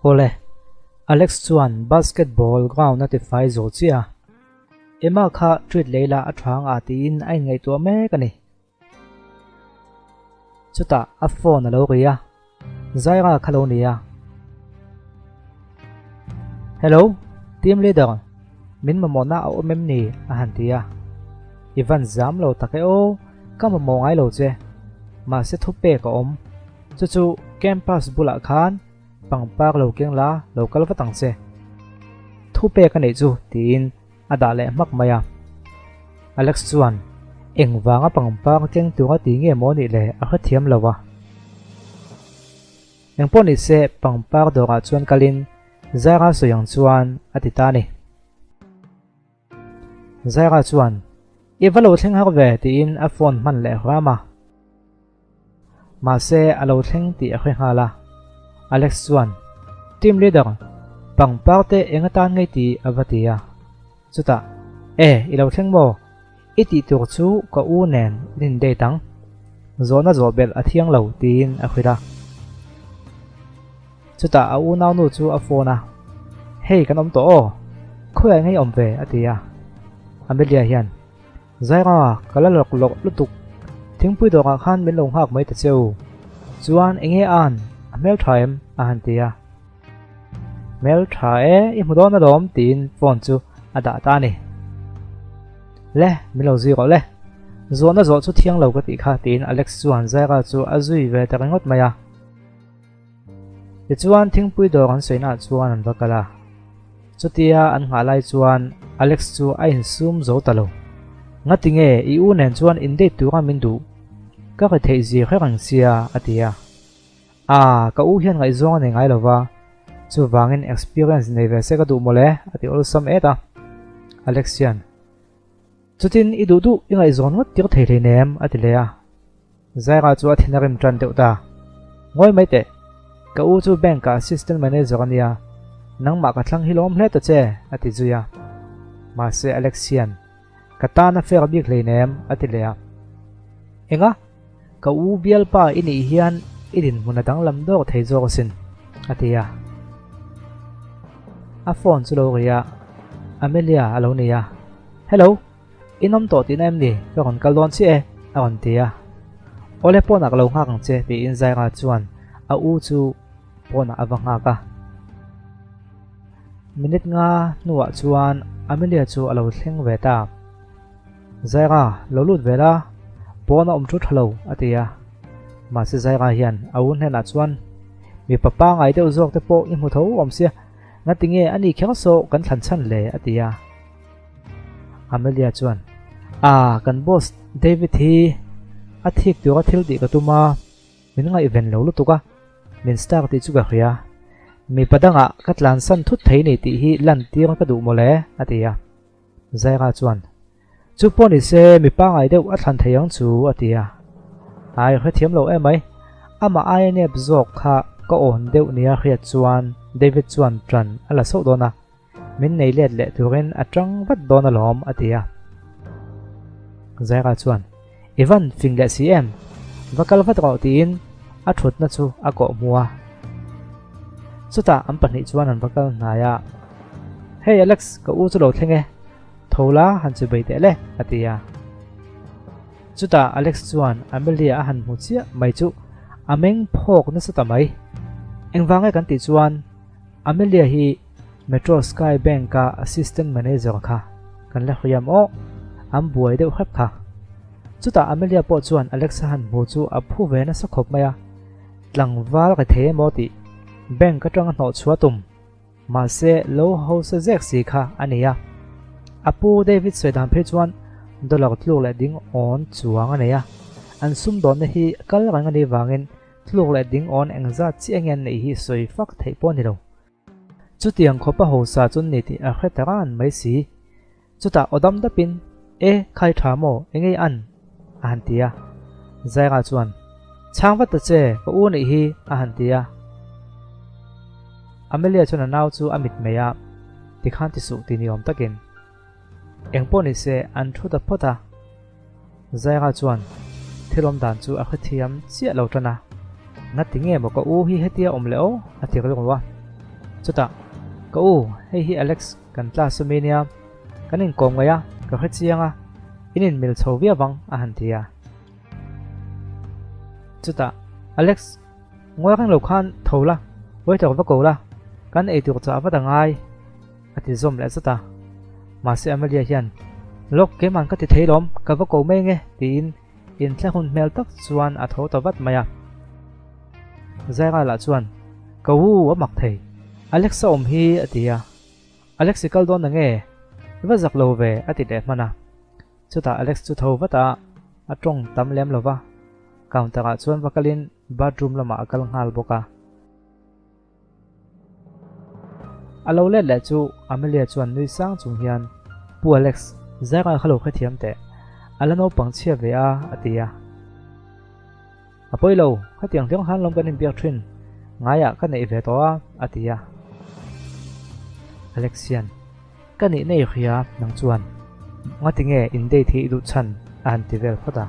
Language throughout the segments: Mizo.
Awle, Alex chuan basketball ground a tifai zo chiah a, Emma kha treat lei la a tha ang ah tiin a inngaihtuah mek a ni. Chutah a phone a lo ri a, Zaira kha lo ni a. Hello, team leader, min mamawhna a awm em ni? a han ti a. I van zam lo tak e aw, ka mamawh ngai lo che. Mahse thupek a awm. Chu chu campus bulah khan pangpar lo keng la, lo kal vat ang che. Thupek a neih chu tiin a dah leh hmak mai a. Alex chuan engvanga pangpar keng tura ti nge maw nih le a hrethiam lo a. Engpawh ni se pangpar dawrah chuan kalin Zaira sawi ang chuan a ti ta a ni. Zaira chuan I va lo thleng har ve tiin a phone hman leh hram a. Mahse a lo thleng tih a hre nghal a. Alex chuan, Team leader, pangpar te eng atan ngei tih a va ti a. Chutah, E, i lo thleng maw? I tih tur chu ka u nen in in date ang. Zawhna zawh belh a thiang lo tiin a hrilh a. Chutah a unaunu chu a phone a, Hei kan awm tawh aw, khawiah ngei awm ve a ti a. Amelia hian, Zaira, ka la lawk lawk lutuk. Thingpui dawkah khan min lo nghak mai ta che u. Chuan enge an, a hmel tha em? a han ti a. Hmel tha e, i hmu dawn alawm tiin phone chu a dah ta a ni. Le, min lo zui rawh le. Zawhna zawh chu thiang lo ka tih kha tiin Alex chuan Zaira chu a zui ve ta ringawt mai a. Tichuan thingpui dawr an sawihnah chuan an va kal a. Chutia an nghah lai chuan Alex chu a insum zo ta lo. Ngati nge i u nen chuan in date tura min duh? Ka ri theih zir her ang sia a ti a. Aa, ka u hian ngaihzawng a nei ngai lo va, chuvangin experience nei ve se ka duh mawle a ti awlsam et a. Alex hian, Chutin i duh duh i ngaihzawn ngawt tir thei hleinem a ti leh a. Zaira chu a thin a rim tan deuh ta. Ngawi mai teh, ka u chu bank ah assistant manager a nia, nangmah ka thlang hi lawm hle ta che, a ti zui a. Mahse Alex hian, Ka tan a fair bik hleinem, a ti leh a. Enga? Ka u bialpa i nih hian i dinhmun a danglam dawk thei zawk asin, a ti a. A phone chu lo ri a, Amelia a lo ni a. Hello! In awm tawh tihna em ni? Ka rawn kal dawn chiah e, a rawn ti a. Awle pawnah ka lo nghak ang che, tiin Zaira chuan a u chu pawnah a va nghak a. Minute nga hnuah chuan Amelia chu a lo thleng ve ta. Zaira, lo lut ve la, pawn a awm thu tha lo, a ti a. Mahse Zaira hian a u hnenah chuan, Mipa pangai deuh zawk te pawh i hmu tho awm sia, ngatinge a ni kher saw kan thlan chhan le, a ti a. Amelia chuan, Ah, kan boss David hi a thik tura thil tih ka tum a, min ngaihven lo lutuk a, min star tih chu ka hria. Mipa dangah ka tlansan thut thei ni tih hi lantir ka duh mawle, a ti a. Zaira chuan, Chu pawh ni se, mi pangai deuh a thlan thei ang chu, a ti a. Ai, hrethiam lo em mai. Amah aia nep zawk kha ka awn deuh nia hriat chuan David chuan ṭan a la sauh dawn a. Min nei let leh turin a tang vat dawn alawm, a ti a. Zaira chuan, I van fing leh si em? Va kal vat rawh tiin a thutna chu a kawh hmu a. Chutah an pahnih chuan an va kal hnai a, Hey Alex, ka u chu lo thleng e, tho la han chu bei teh le, a ti a. Chutah Alex chuan Amelia a han hmu chiah mai chu a meng phawk nasa ta mai. Engvang e kan tih chuan Amelia hi Metro Sky Bank a Assistant Manager kha kan la hriam aw, an buai deuh hrep kha. Chutah Amelia pawh chuan Alexa han hmu chu a phu ve nasa khawp mai a, tlangval ka thei emaw tih bank atanga hnawh chhuah tum, mahse lo hausa zek si kha a ni a. A pu David sawi dan phei chuan dollar tluk leh ding awn chuang a nei a, an sumdawnna hi kal reng a nih vangin tluk leh ding awn engzat chiah nge an neih hi sawi fak theih pawh a ni lo. Chutiang khawp a hausa chu ni tih a hre ta ran mai si. Chutah aw dam dapin, E, khai tha maw, engei an? a han ti a. Zaira chuan, Chhang vat ta che, ka u nih hi, a han ti a. Amelia chuan a nau chu a mit mai a, Tikhan ti suh ti ni awm takin. Eng pawh ni se, an thu ta phawt a. Zaira chuan thil awm dan chu a hrethiam chiah lo tan a, Ngati nge maw ka u hi hetia awm leh aw? a ti rilru a. Chutah, Ka u, hei hi Alex kan class ami nia, kan inkawm ngaih a, ka hre chiang a, in inmil chho viau vang a han ti a. Chutah, Alex, ngawi reng lo khan tho la, waiter va ko la, kan eitur chah vat a ngai. A ti zawm leh zat a. Mahse Amelia hian, Lawk keiman ka ti thei lawm, ka va ko mai nge, tiin inthlahun hmel tak chuan a tho ta vat mai a. Zaira lah chuan, Ka u, a mak thei. Alex a awm hi, a ti a. Alex i kal dawn na nge? I va zak lo ve, a ti leh hman a. Chutah Alex chu tho vat a, a tawng tam lem lo va. Counter ah chuan va kalin bathroom lamah a kal nghal bawk a. A lo let leh chu Amelia chuan nui sang chung hian, Pu Alex, Zaira kha lo hrethiam teh. A la naupang chhia ve a, a ti a. A pawi lo, khatiang hliang han lawm kan inbiak thin. Ngaiah ka neih ve tawh a, a ti a. Alex hian, Ka nih nei hria nang chuan ngati nge in date hi i duh chhan a han ti vel phawt a.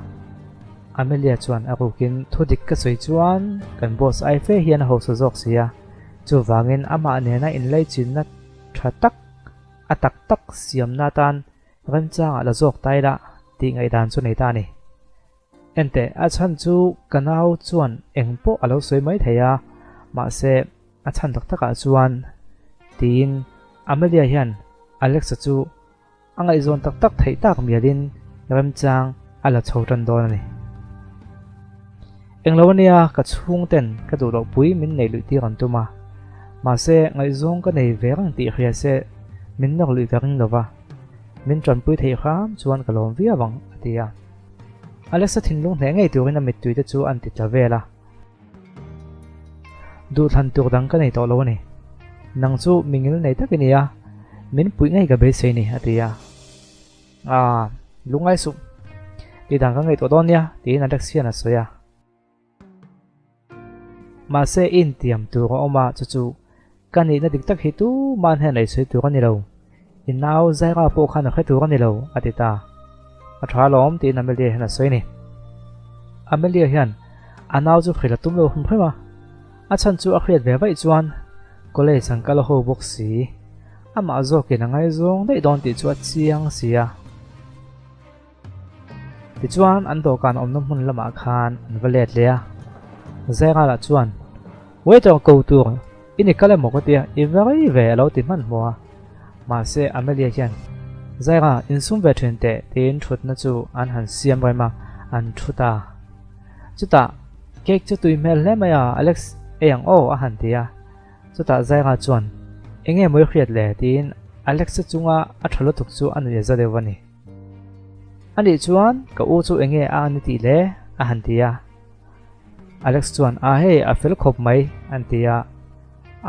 Amelia chuan a rukin thu dik ka sawi chuan kan boss ai fe hian a hausa zawk si a, chuvangin amah nena inlaichinna tha tak a tak tak siamna atan remchangah la zawk ta ila tih ngaihdan chu nei ta a ni. Enteh, a chhan chu ka nau chuan eng pawh a lo sawi mai thei a, mahse a chhan tak takah chuan tiin Amelia hian Alexa chu a ngaihzawn tak tak theih tak mialin remchang a la chho tan dawn a ni. Englo ania ka chhungten ka duh loh pui min nei luih tir an tum a, mahse ngaihzawng ka nei ve reng tih hria se min nawk luih ka ring lo va, min tanpui theih hram chuan ka lawm viau ang a ti a. Alexa thinlung hneh ngei turin a mittui te chu an ti tla vel a. Duhthlan tur dang ka nei tawh lo a ni. Nang chu mi ngil nei tak i ni a, min puih ngei ka beisei ni, a ti a. Aaa, lungngai suh. Tih dan ka ngaihtuah dawn nia, tiin Alex hian a sawi a. Mahse, i intiam tur a awm a, chu chu ka nihna dik tak hi tuman hian ei sawi tur a ni lo. I nau Zaira pawh khan a hre tur a ni lo, a ti ta. A tha alawm, tiin Amelia hian a sawi a ni. Amelia hian a nau chu hrilh a tum lo hrim hrim a, a chhan chu a hriat ve vaih chuan college an kal a ho bawk si. Amah zawkin a ngaizawng daih dawn tih chu a chiang si a. Tichuan an dawhkan awmna hmun lamah khan an va let leh a, Zairala chuan, Waiter ko tur i ni kal emaw ka tia, i va rei ve a lo ti hmanhmawh a. Mahse Amelia hian, Zaira, insum ve thin teh tiin thutna chu an han siam rem a, an thu ta. Chutah, Cake chu tui hmel hle mai a, Alex ei ang aw a han ti a. Chutah Zaira chuan, Enge maw i hriat le? tiin Alex-a chunga a tha lutuk chu a nuih a za deuh a ni. A nih chuan ka u chu enge a an i tih le? a han ti a. Alex chuan a hei a fel khawp mai an ti a.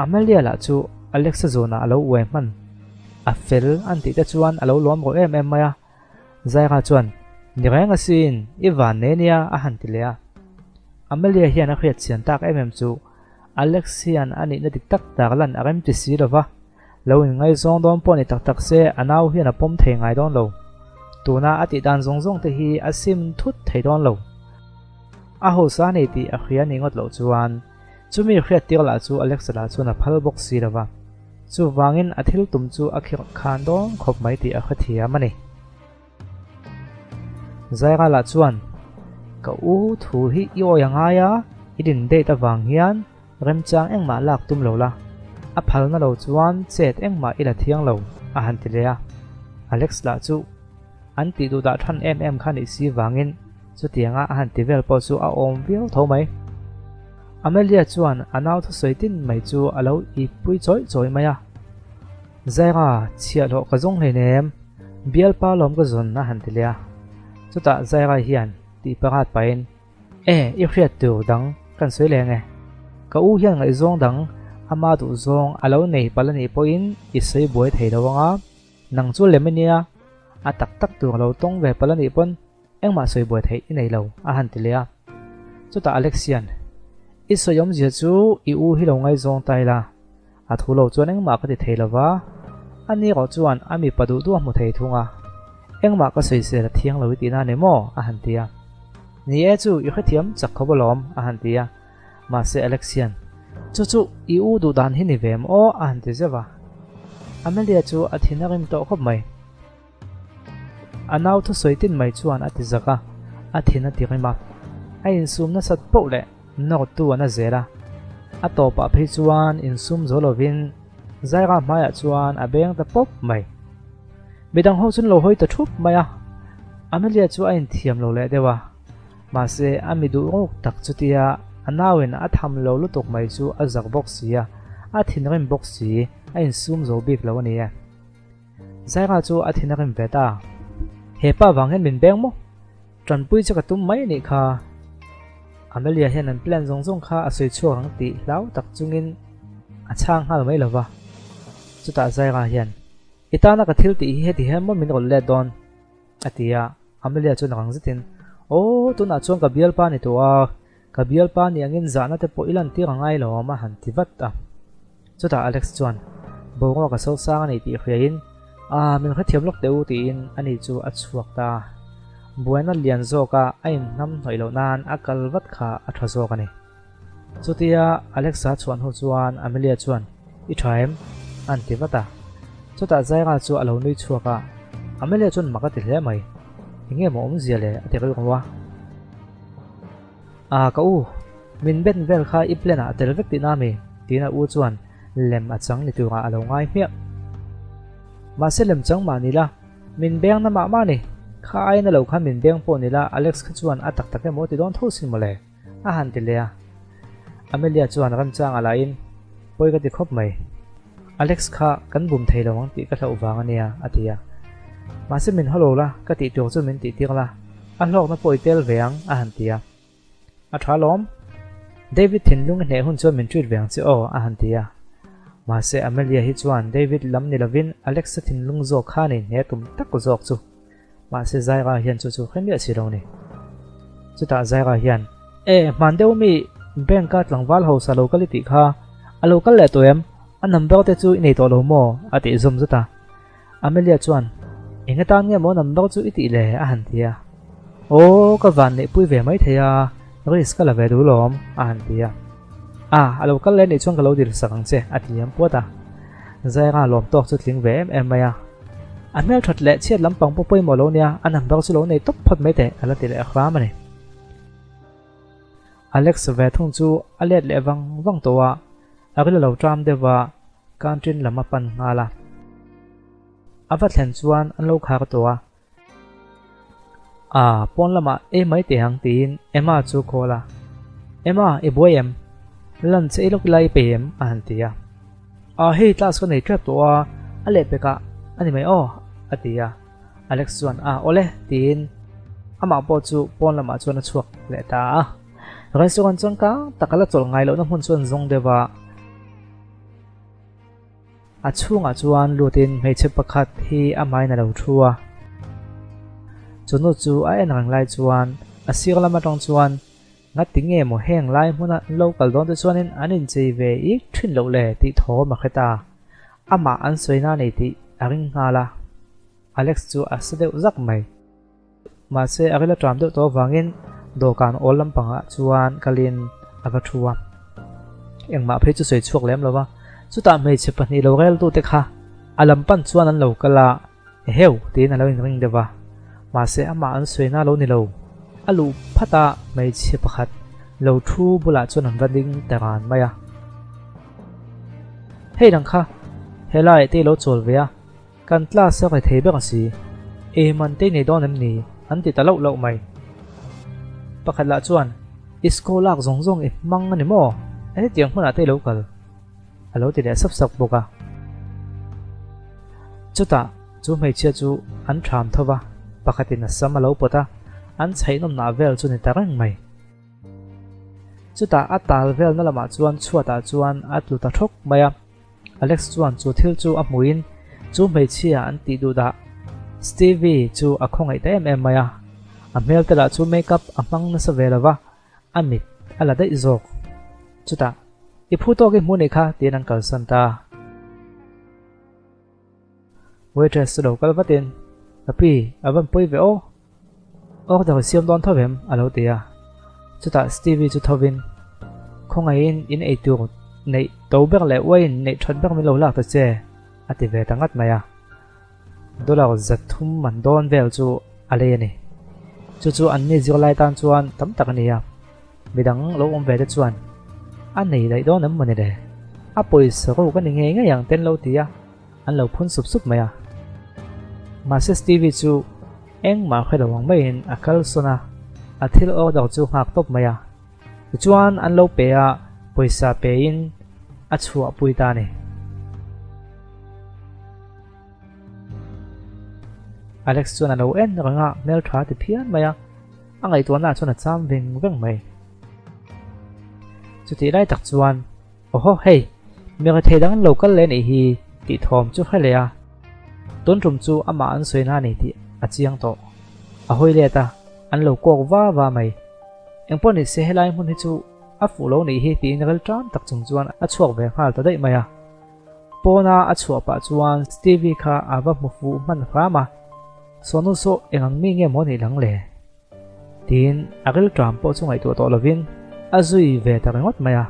Amelia lah chu Alex-a zawnah a lo uai hman. A fel an tih te chuan a lo lawm rawh em em mai a. Zaira chuan ni reng asin i van nei nia a han ti leh a. Amelia hian a hriat chian tak em em chu Alex hian a nihna dik tak tak lan a rem ti si lova. Lo inngaizawng dawn pawh ni tak tak se a nau hian a pawm thei ngai dawn lo. Tuna a tih dan zawng zawng te hi a sim thut thei dawn lo. A hausa a nei tih a hria ni ngawt loh chuan chumi hriat tir lah chu Alexa lah chuan a phal bawk si lo va. Chuvangin a thil tum chu a khirh khan dawn khawp mai tih a hrethiam a ni. Zaira lah chuan, Ka u thu hi i awi a ngai a, i din date avang hian remchang engmah lak tum lo la, a phalna lo chuan chet engmah i la thiang lo, a han ti leh a. Alex lah chu an tih duh dah than em em kha nih si vangin chutianga a han ti vel pawh chu a awm viau tho mai. Amelia chuan a nau thusawi tin mai chu a lo ipui chawih chawih mai a. Zaira, chhiahhlawh ka zawng hleinem, bialpa lawm ka zawn a han ti leh a. Chutah Zaira hian tih parat pahin, E, i hriat tur dang kan sawi leng e. Ka u hian ngaihzawng dang ama duhzawng a lo nei palh a nih pawhin i sawi buai thei lo ang a, nang chu lem i nia, a tak tak tur a lo tawng ve palh a nih pawn Engmah sawi buai theih i nei lo, a han ti leh a. Chutah Alex hian, I sawi awmzia chu i u hi lo ngaizawng ta ila, a thu lo chuan engmah ka ti thei lo va, a ni erawh chuan a mipa duh duh a hmu thei thung a, engmah ka sawisel a thiang lo i tihna a ni maw? a han ti a. Ni e chu, i hrethiam chak khawp alawm, a han ti a. Mahse Alex hian, Chu chu i u duh dan hi ni ve em aw a han ti zeuh a. Amelia chu a thin a rim tawh khawp mai. A nau thusawi tin mai chuan a ti zak a, a thin a ti rim a. A insum nasat poh leh nawrtu an a zel a. A tawpah phei chuan insum zo lovin Zaira hmaiah chuan a beng ta pawp mai. Midang ho chuan lo hawi ta thup mai a. Amelia chu a inthiam lo leh deuh a. Mahse a mi duh ruk tak chutia a nauin a tham lo lutuk mai chu a zak bawk si a, a thinrim bawk si, a insum zo bik lo a ni e. Zaira chu a thin a rim ve ta. He pa vang hian min beng maw? Tanpui chu ka tum mai anih kha. Amelia hian an plan zawng zawng kha a sawi chhuak ang tih hlau tak chungin a chhang nghal mai lo va. Chutah Zaira hian, I tana ka thil tih hi heti hian maw min rawn let dawn? a ti a. Amelia chuan rang zetin, Aw, tunah chuan ka bialpa ni tawh a, ka bialpa ni angin zahna te pawh i lantir a ngai lo awm a han ti vat a. Chutah Alex chuan, Boruak a sosang a ni tih hriain, Ah, min hrethiam lawk teh u tiin ani chu a chhuak ta. Buaina lian zawka a inhnam hnawih loh nan a kal vat kha a tha zawk a ni. Chutia Alexa chhuah hnu chuan Amelia chuan, I tha em? a ti vat a. Chutah Zaira chu a lo nui chhuak a, Amelia chuan mak a ti hle mai. Enge maw awmzia le? a ti rilru a. Ah ka u, min ben vel kha i plan ah a tel vek tihna mi? tiin a u chuan lem a chang ni turah a lo ngai hmiah. Mahse lem chang mah ni la, min beng na mah mah ni. Kha aina lo khan min beng pawh ni la Alex kha chuan a tak tak emaw ti dawn tho sin mawle a han ti leh a. Amelia chuan remchang a lahin, Pawi ka ti khawp mai. Alex kha kan bum thei lo ang tih ka hlauh vang a nia, a ti a. Mahse min haw lo la, ka tih tur chu min tih tir la, a hlawkna pawh i tel ve ang, a han ti a. A tha lawm. David thinlung i hneh hun chuan min treat ve ang che aw, a han ti a. Mahse Amelia hi chuan David lam ni lovin Alex-a thinlung zawk kha nei hne tum tak zawk chu. Mahse Zaira hian chu chu hre miah si lo ni. Chutah Zaira hian, E, hman deuh mi bank-a tlangval hausa lo kal i tih kha, a lo kal leh tawh em? A number te chu i nei tawh lo maw? a tih zawm zat a. Amelia chuan, Eng atan nge maw number chu i tih le? a han ti a. Aw, ka van neihpui ve mai thei a, risk ka la ve duh lawm, a han ti a. A, a lo kal leh nih chuan ka lo dil sak ang che, a ti liam puat a. Zaira lawm tawk chu tling ve em em mai a. A hmelthat leh chhiat lampang pawh pawimawh lo nia, a number chu lo nei tawp phawt mai teh, a la ti leh hram a ni. Alex ve thung chu a let leh vang vang tawh a, a ril a lo ṭam deuh va, canteen lam a pan nghal a. A va thlen chuan an lo khar tawh a. A, pawn lamah ei mai teh ang tiin Emma chu call a. Emma, i buai em? Lunch ei lawk ila i pe em? a han ti a. A, hei class ka nei ṭep tawh a, a lehpekah a ni mai aw, a ti a. Alex chuan, A, awle, tiin amah pawh chu pawn lamah chuan a chhuak leh ta a. Restaurant chuan kang tak a la chawlh ngai lohna hmun chuan zawng deuh a. A chhungah chuan lutin hmeichhe pakhat hi a hmain a lo thu a. Chu nu chu a en reng lai chuan a sir lam atang chuan ngati nge maw heng lai hmuna an lo kal dawn te chuanin an inchei ve ik thin loh le tih thawm a hre ta. Amah an sawi na nei tih a ring nghal a. Alex chu a sa deuh zak mai. Mahse a ril a ṭam deuh tawh avangin dawhkan awl lampangah chuan kalin a va thu a. Engmah phei chu sawi chhuak lem lo va, chutah hmeichhe pahnih lo reltute kha a lam pan chuan an lo kal a, Eheu! tiin a lo inring deuh va. Mahse amah an sawina lo ni lo. A luh phat a, hmeichhe pakhat lo thu bulah chuan an va ding ta ran mai a. Hei dang kha, helai te i lo chawl ve a. Kan class a rethei ber a si. Ei man te nei dawn em ni? An ti ta loh loh mai. Pakhat lah chuan, I score lak zawng zawng i hmang a ni maw? Hetiang hmunah te i lo kal? A lo ti leh sap sap bawk a. Chutah chu hmeichhia chu an ṭham tho va, pakhatin a sam a lo pawt a, an chhaihnawmnah vel chu ni ta reng mai. Chutah a tal velna lamah chuan chhuatah chuan a tlu ta thawk mai a. Alex chuan chu thil chu a hmuhin chu hmeichhia an tih duh dah Stevie chu a khawngaih ta em em mai a, a hmel te lah chu make up a hmang nasa ve lo va, a mit a la daih zawk. Chutah, I phu tawk i hmu nih kha tiin an kalsan ta. Waitress chu lo kal vatin, Ka pi, a van pawi ve aw. Order siam dawn tho em? a lo ti a. Chutah Stevie chu thovin, Khawngaihin in ei tur neih to ber leh uaiin neih that ber min lo lak ta che, a ti ve ta ngat mai a. Dollar 300 man dawn vel chu a lei a ni. Chu chu anni zirlai tan chuan tam tak a ni a. Midang lo awm ve te chuan a nei daih dawn em mawni le? A pawisa ruk a ni ngei ngei ang ten lo ti a, an lo phun sup sup mai a. Mahse Stevie chu engmah hre lo ang maiin a kal sawn a, a thil order chu nghak tawp mai a. Tichuan an lo pe a, pawisa pein a chhuahpui ta a ni. Alex chuan a lo en reng a, hmeltha ti phian mai a. A ngaihtuahna chuan a cham veng veng mai. Chutih lai tak chuan, Awhaw hei, mi rethei dang an lo kal leh nih hi tih thawm chu hre leh a. Tun tum chu amah an sawi na a ni tih a chiang tawh. A hawi let a, an lo kawk va va mai. Engpawh ni se helai hmun hi chu a fuh lo nih hi tiin rel tan tak chung chuan a chhuak ve nghal ta daih mai a. Pawna a chhuah pah chuan Stevie kha a va hmu fuh hman hram a. Sawnu saw eng ang mi nge maw nih lang le? Tiin a rilṭam pawh chu ngaihtuah tawh lovin a zui ve ta ringawt mai a.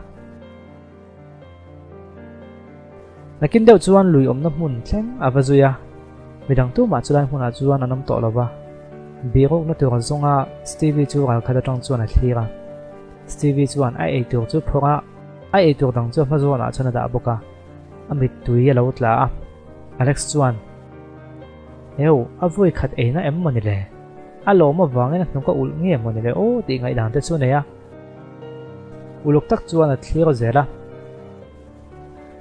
Nakin deuh chuan lui awmna hmun thleng a va zui a, midang tumah chulai hmunah chuan an awm tawh lo va. Birukna tur a zawng a, Stevie chu ralkhat atang chuan a thlir a. Stevie chuan a eitur chu phawrh a, a eitur dang chu a hma zawnah chuan a dah bawk a, a mittui a lo tla a. Alex chuan. Heu, a vawi khat eina em mawni le? A lawm avangin a hnuk a ulh nge mawni le aw tih ngaihdan te chu a nei a. Uluk tak chuan a thlir zel a.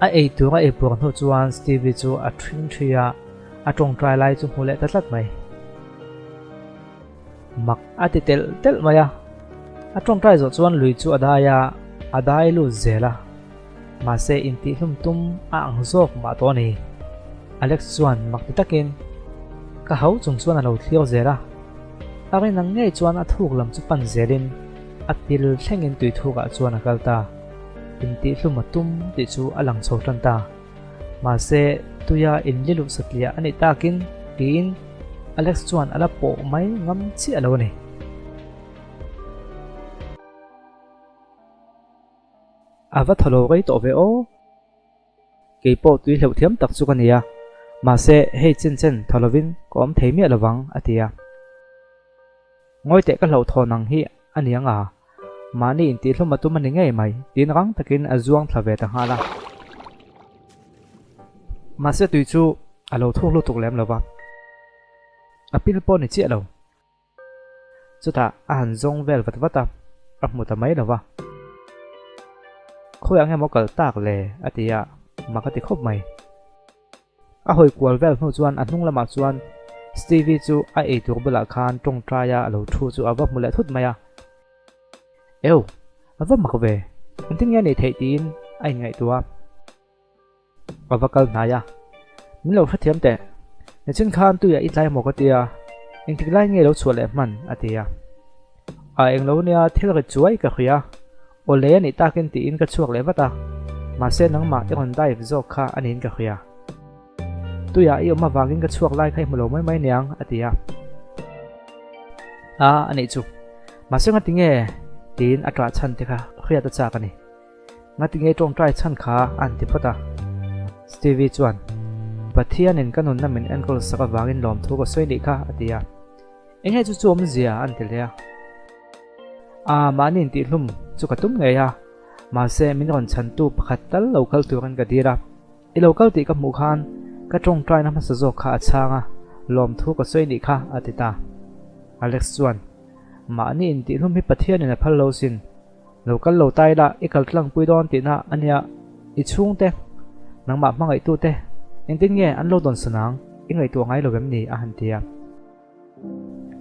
A ei tur a ei puar hnu chuan Stevie chu a ṭhing ṭhi a, a ṭawngṭai lai chu hmu leh ta tlat mai. Mak a ti telh telh mai a. A ṭawngṭai zawh chuan lui chu a dai a, a dai lut zel a. Mahse intihhlum tum a ang zawk mah tawh a ni. Alex chuan mak ti takin ka hau chung chuan a lo thlir zel a. A rin ang ngei chuan a thuk lam chu pan zelin a til thlengin tui thukah chuan a kal ta. Intihhlum a tum tih chu a lang chho tan ta. Mahse tuia inli luh satliah a nih takin tiin Alex chuan a la pawh mai ngam chiah lo a ni. A va thaw lo rei tawh ve aw. Kei pawh tui hleuh thiam tak chu ka nia. Mahse, hei chen chen thaw lovin ka awm thei miah lovang, a ti a. Ngawi teh ka hlauhthawn ang hi a ni ang a, mahni intihhlum a tum a ni ngei mai, tiin rang takin a zuang thla ve ta nghal a. Mahse tui chu a lo thuk lutuk lem lova, a pil pawh a ni chiah lo. Chutah a han zawng vel vat vat a, a hmu ta mai lo va. Khawi ang emaw kal tak le? a ti a, mak a ti khawp mai. A hawi kual vel hnu chuan a hnung lamah chuan Stevie chu a eitur bulah khan tawngtaia a lo thu chu a va hmu leh thut mai a. Eu, a va mak ve, engtin nge a nih theih tiin a inngaihtuah a. A va kal hnai a, Min lo hrethiam teh, nichin khan tuiah i tlai maw ka tia, engtik lai nge lo chhuah leh hman? a ti a. A eng lo nia thil ri chuai ka hria, aw lei a nih takin tiin ka chhuak leh vat a, mahse nangmah i rawn dive zawk kha a niin ka hria. Tuiah i awm avangin ka chhuak lai kha i hmu lo mai mai niang, a ti a. A, a nih chu. Mahse ngatinge? tiin a ṭah chhan te kha hriat a chak a ni. Ngatinge tawngtai chhan kha an ti phawt a. Stevie chuan, Pathianin ka nunna min enkawl sak avangin lawmthu ka sawi nih kha, a ti a. Enge chu chu awmzia an ti hle a. Aa, mahni intihhlum chu ka tum ngei a, mahse min rawn chhantu pakhat tal lo kal turin ka dil a. I lo kal tih ka hmuh khan ka tawngtaina hmasa zawk kha a chhang a, lawmthu ka sawi nih kha, a ti ta. Alex chuan, Mahni intihhlum hi Pathianin a phal lo sin. Lo kal lo ta ila i kal tlangpui dawn tihna a nia, i chhungte, nangmah hmangaihtute, engtin nge an lo dawn sanang i ngaihtuah ngai lo em ni? a han ti a.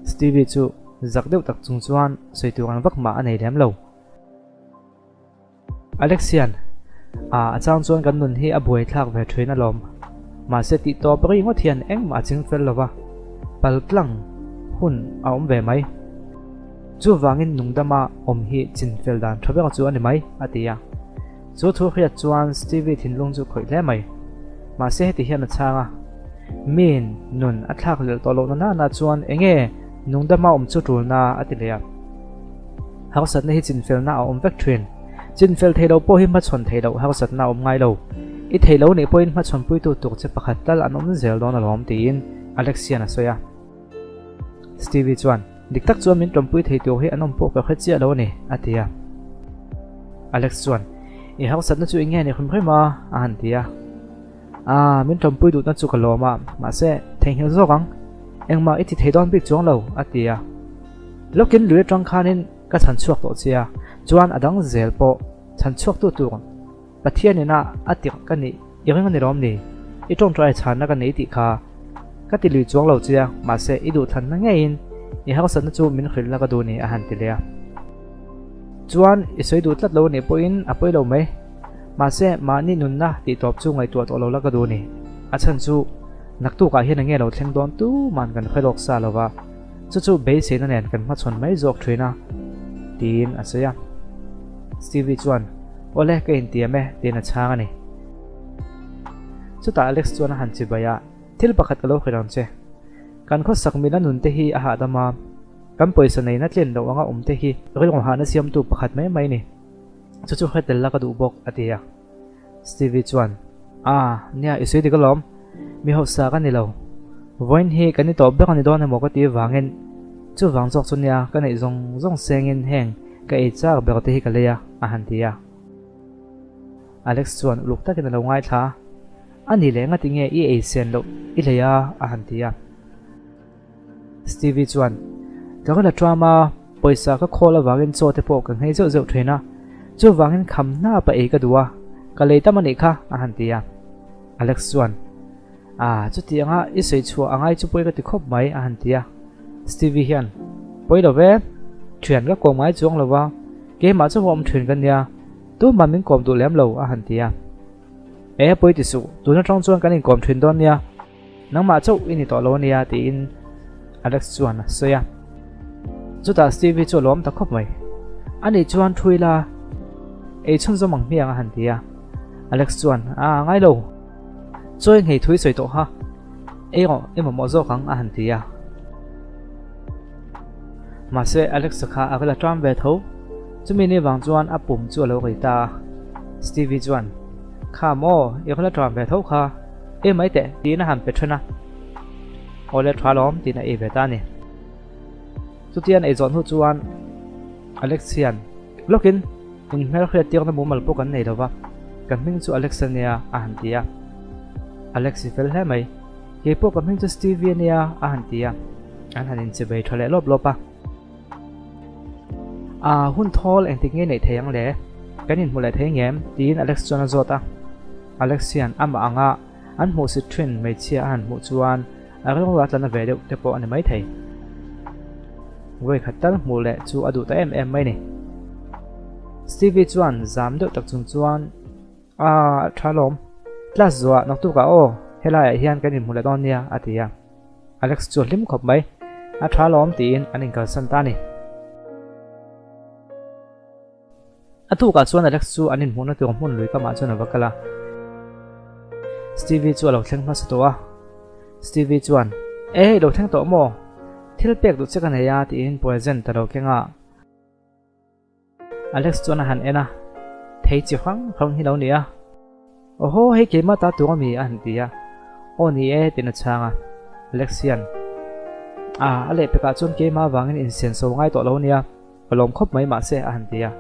Stevie chu zak deuh tak chung chuan sawi tur ang vak mah a nei lem lo. Alex hian, A, a chang chuan kan nun hi a buaithlak ve thin alawm. Mahse tih tawp ri ngawt hian engmah a ching fel lo va, pal tlang hun a awm ve mai. Chuvangin nungdama awm hi chinfel dan tha ber chu a ni mai, a ti a. Chu thu hriat chuan Stevie thinlung chu khawih hle mai. Mahse heti hian a chhang a, Miin nun a thlak lelh tawh lohna nana chuan enge nungdama awm chu tulna a ti leh a. Harsatna hi chinfelna a awm vek thin. Chinfel thei lo pawh hi hmachhawn thei loh harsatna a awm ngai lo. I thei lo nih pawhin hmachhawnpuitu tur che pakhat tal an awm zel dawn alawm tiin Alex hian a sawi a. Stevie chuan, Dik tak chuan min tawmpui thei tur hi an awm pawh ka hre chiah lo a ni, a ti a. Alex chuan, I harsatna chu i nge ni hrim hrim a, a han ti a. Aaa, min tawmpui duhna chu ka lawm a, mahse, theihnghilh zawk ang. Engmah i ti thei dawn bik chuang lo, a ti a. Lawkin lui atang khanin ka chhan chhuak tawh che a, chuan a dang zel pawh chhan chhuaktu tur Pathian ina a tirh ka nih i ring a ni lawm ni? I tawngtai chhanna ka nei tih kha ka ti lui chuang lo che a, mahse i duhthlanna ngeiin i harsatna chu min hrilhna ka duh ni a han ti leh a. Chuan i sawi duh tlat lo a nih pawhin a pawi lo mai. Mahse mahni nunna tih tawp chu ngaihtuah tawh lo la ka duh ni. A chhan chu naktukah hian enge lo thleng dawn tuman kan hre lawk sa lo va, chu chu beiseina nen kan hmachhawn mai zawk thin a, tiin a sawi a. Stevie chuan. Awle, ka intiam e, tiin a chhang a ni. Chutah Alex chuan a han chibai a, Thil pakhat ka lo hrilh ang che. Kan khawsak mila nun te hi a hahdam a, kan pawisa neihna tlin loh anga awm te hi rilru hahna siamtu pakhat mai mai ni. Chu chu hre tel la ka duh bawk, a ti a. Stevie chuan, Ah, nia, i sawi dik alawm. Mi hausa ka ni lo. Vawiin hi kan i tawp ber a ni dawn emaw ka ti vangin chuvang zawk chu nia ka neih zawng zawng sengin heng ka ei chak ber te hi ka lei a, a han ti a. Alex chuan uluk takin a lo ngaithla a, A ni leh ngati nge i ei sen loh i lei a? a han ti a. Stevie chuan, Ka rawn la ṭuam a, pawisa ka khawl avangin chaw te pawh ka nghei zeuh zeuh ṭhin a, chuvangin kham hnap a ei ka duh a, ka lei tam a nih kha, a han ti a. Alex chuan, Ah, chuti anga i sawi chhuah a ngai chu pawi ka ti khawp mai, a han ti a. Stevie hian, Pawi lo ve, ṭhian ka kawm ngai chuang lo va, keimah chu awm ṭhin ka nia, tumah min kawm duh lem lo, a han ti a. E, pawi ti suh, tun aṭang chuan kan inkawm ṭhin dawn nia. Nangmah chauh i ni tawh lo ania tiin Alex chuan a sawi a. Chutah Stevie chu a lawm ta khawp mai. Ani chuan thu ila ei chhunzawm ang hmiang a han ti a. Alex chuan a ngai lo. Chawi nghei thui sawi tawh kha. Ei rawh i mamawh zawk ang a han ti a. Mahse Alex-a kha a la ṭam ve tho. Chumi ni vang chuan a pum chu a lo rei ta a. Stevie chuan, Kha maw, i la ṭam ve tho kha. Ei mai teh, tiin a han pe then a. Awle tha lawm, tiin a ei ve ta a ni. Chutian ei zawh hnu chuan Alex hian, Lawkin, in hmelhriat tirna mumal pawh kan nei lo va, ka hming chu Alex a nia, a han ti a. Alex i fel hle mai, kei pawh ka hming chu Stevie a nia, a han ti a. An han inchibei tha leh lawp lawp a. A hun thawl engtik nge neih thei ang le? Kan inhmu leh thei ngem? tiin Alex chuan a zawt a. Alex hian amah anga an hmuhsit thin hmeichhia a han hmuh chuan a rilru a tla na ve deuh te pawh a ni maithei. Vawikhat tal hmuh leh chu a duh ta em em mai ni. Stevie chuan zam deuh tak chung chuan A tha lawm. Class zuah naktukah aw, helaiah hian kan inhmu leh dawn nia a ti a. Alex chu a hlim khawp mai. A tha lawm tiin an inkalsan ta a ni. A tukah chuan Alex chu an inhmuhna tur hmun lui kamah chuan a va kal a. Stevie chu a lo thleng hmasa tawh a. Stevie chuan, E, i lo thleng tawh maw? Thil pek duh che ka nei a tiin present a lo keng a. Alex chuan a han en a, Thei chi hrang hrang hi lo ni a. Awhaw, hei keimah ta tur a mi a han ti a. Aw ni e tiin a chhang a. Alex hian, Ah, a lehpekah chuan keimah avangin insianso ngai tawh lo nia, ka lawm khawp mai mahse a han ti a.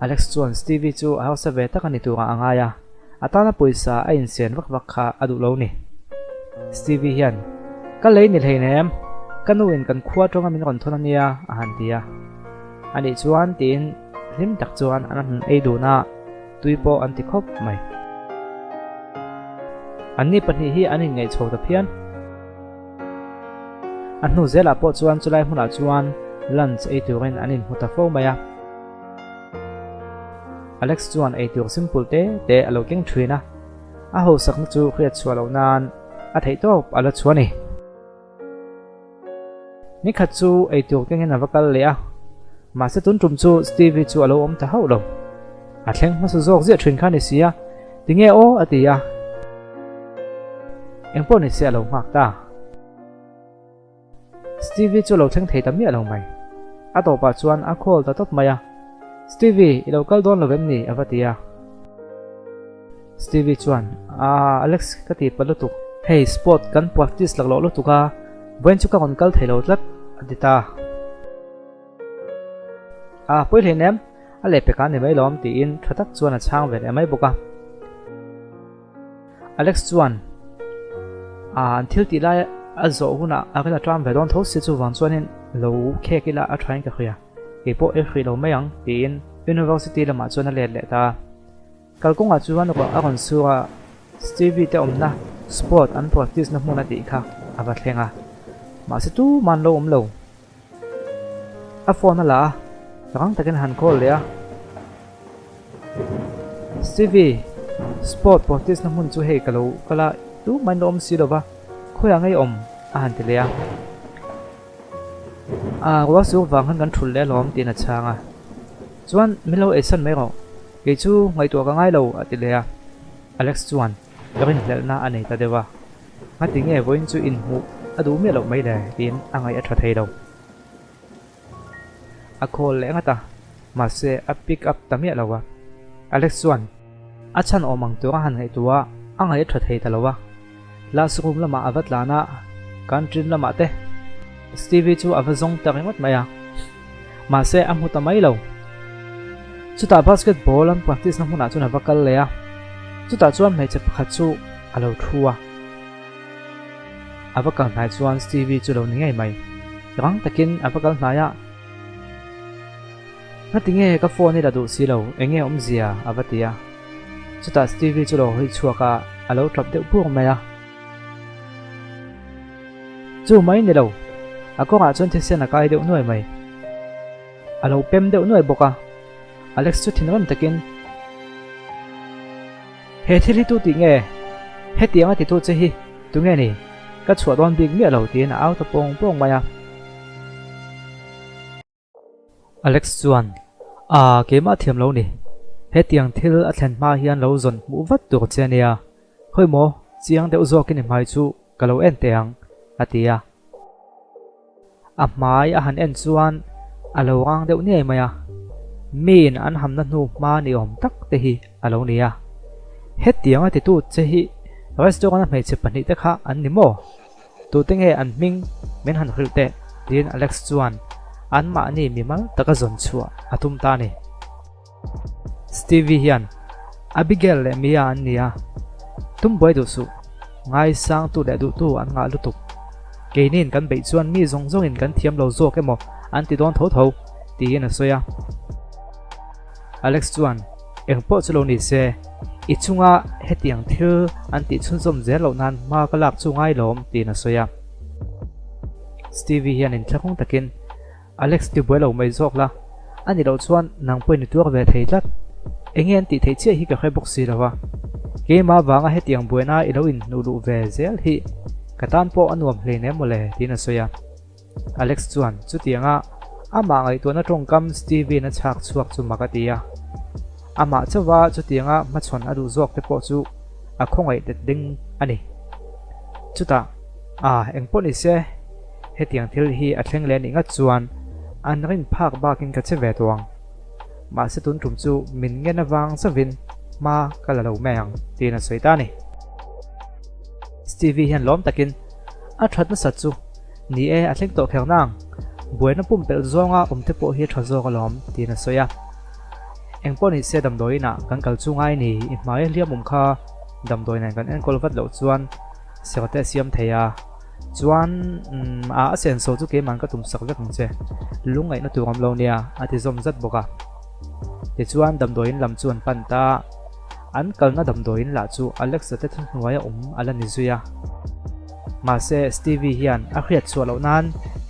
Alex chuan Stevie chu a hausa ve tak a ni turah a ngai a, a tana pawisa a insian vak vak kha a duh lo ni. Stevie hian, Ka lei ni hleinem, ka nu in kan khua aṭanga min rawn thawn a nia a han ti a. Anih chuan tiin hlim tak chuan an han ei dun a, tui pawh an ti khawp mai. Anni pahnih hi an inngaih chho ta phian. A hnu zelah pawh chuan chulai hmunah chuan lunch ei turin an inhmu ta fo mai a. Alex chuan ei tur simple te te a lo keng thin a, a hausakna chu hriat chhuah loh nan a theihtawp a la chhuah a ni. Nikhat chu eitur kengin a va kal leh a, mahse tun tum chu Stevie chu a lo awm ta hauh lo. A thleng hmasa zawk ziah thin kha a ni si a, tinge aw a ti a. Engpawh ni se a lo nghak ta. Stevie chu a lo thleng thei ta miah lo mai. A tawpah chuan a call ta tawp mai a. Stevie, i lo kal dawn lo em ni? a va ti a. Stevie chuan, Aa, Alex, ka ti pa lutuk. Hei, sport kan practice laklawh lutuk a, vawiin chu ka rawn kal thei lo tlat, a ti ta. Aa, pawi hlein em? A lehpek a ni mai lawm, tiin tha tak chuan a chhang ve leh mai bawk a. Alex chuan, Aa, an thil tih lai a zawh hunah a rin a ṭam ve dawn tho si, chuvang chuanin lo khek ila a ṭhain ka hria. Kei pawh i hrih lo mai ang, tiin University lamah chuan a let leh ta a. Kalkawngah chuan ruah a rawn sur a, Stevie te awmna sport an practice na hmun a tih kha a va thleng a, mahse tuman lo awm lo. A phone a la a, rang takin a han call leh a. Stevie, sport practice na hmun chu hei ka lo kal a, tuman lo awm si lo va, khawiah ngei awm? a han ti leh a. A ruah sur vang khan kan thulh leh alawm tiin a chhang a. Chuan min lo eisan mai rawh, kei chu ngaihtuah ka ngai lo a ti leh a. Alex chuan rinhlelhna a nei ta deuh a. Ngati nge vawiin chu inhmuh a duh miah loh mai le tiin a ngaih a tha thei lo. A call leh ngat a, mahse a pick up ta miah lo a. Alex chuan a chhan awm ang tur a han ngaihtuah a, a ngaih a tha thei ta lo a. Class room lamah a va tlan a, canteen lamah te Stevie chu a va zawng ta ringawt mai a, mahse a hmu ta mai lo. Chutah basketball an practice na hmunah chuan a va kal leh a, chutah chuan hmeichhe pakhat chu a lo thu a. A va kal hnai chuan Stevie chu lo ni ngei mai. Rang takin a va kal hnai a, Ngatinge ka phone i la duh si lo, enge awmzia? a va ti a. Chutah Stevie chu lo hawi chhuak a, a lo tap deuh bur mai a. Chu mai ni lo, a kawngah chuan thisen a kai deuh nuai mai. A lo pem deuh nuai bawk a. Alex chu thinrim takin, He thil hi tu tih nge? Hetiang a titu che hi tunge ni? Ka chhuah dawn bik miah lo tiin a au ta pawng pawng mai a. Alex chuan, Aa, keimah thiam lo ni. Hetiang thil a thlen hma hian lo zawn hmuh vat tur che ania. Khawi maw, chiang deuh zawkin i hmai chu ka lo en teh ang, a ti a. A hmai a han en chuan a lo rang deuh niai mai a. Miin an hamna hnu hma ni awm tak te hi a lo ni a. Hetiang a titu che hi restaurant a hmeichhe pahnihte kha an ni maw? Tute nge an hming min han hrilh teh? tiin Alex chuan anmahni mimal taka zawn chhuah a tum ta a ni. Stevie hian Abigail leh Mia an ni a, tum buai duh suh, ngaisangtu leh duhtu an ngah lutuk. Keiniin kan beih chuan mi zawng zawngin kan thiam lo zawk emaw an ti dawn tho tho, tiin a sawi a. Alex chuan, Eng pawh chu lo ni se, i chunga hetiang thil an tih chhunzawm zel loh nan hma ka lak chu ngai lawm, tiin a sawi a. Stevie hian inthlahrung takin, Alex ti buai lo mai zawk la, a nih loh chuan nang pawhin i tuar ve thei tlat. Enge an tih theih chiah hi ka hre bawk si lo a. Keimah vanga hetiang buaina i lo inhnuh luh ve zel hi ka tan pawh a nuam hleinem mawle, tiin a sawi a. Alex chuan chutianga amah ngaihtuahna tawngkam Steven a chhak chhuak chu mak a ti a. Amah chauha chutianga hmachhawn a duh zawk te pawh chu a khawngaih let ding a ni. Chutah, Ah, engpawh ni se, hetiang thil hi a thleng leh anih ngat chuan an rin phak bakin ka che ve tawh ang. Mahse tun tum chu min ngen avang chauhin hma ka la lo mai ang, tiin a sawi ta a ni. Stevie hian lawm takin a that nasat chu Ni e, a thleng tawh kher nang. Buaina pumpelh zawnga awm te pawh hi a tha zawk alawm, tiin a sawi a. Engpawh ni se damdawiin ah kan kal chu ngai ni, i hmai a hliam awm kha damdawi nen kan enkawl vat loh chuan ser te a siam thei a. Chuan umm a a senso chu keiman ka tum sak vek ang che, lungngaihna tur awm lo nia, a ti zawm zat bawk a. Tichuan damdawiin lam chu an pan ta a. An kalna damdawiin lah chu Alexa te thuhnuaia awm a la ni zui a. Mahse Stevie hian a hriat chhuah loh nan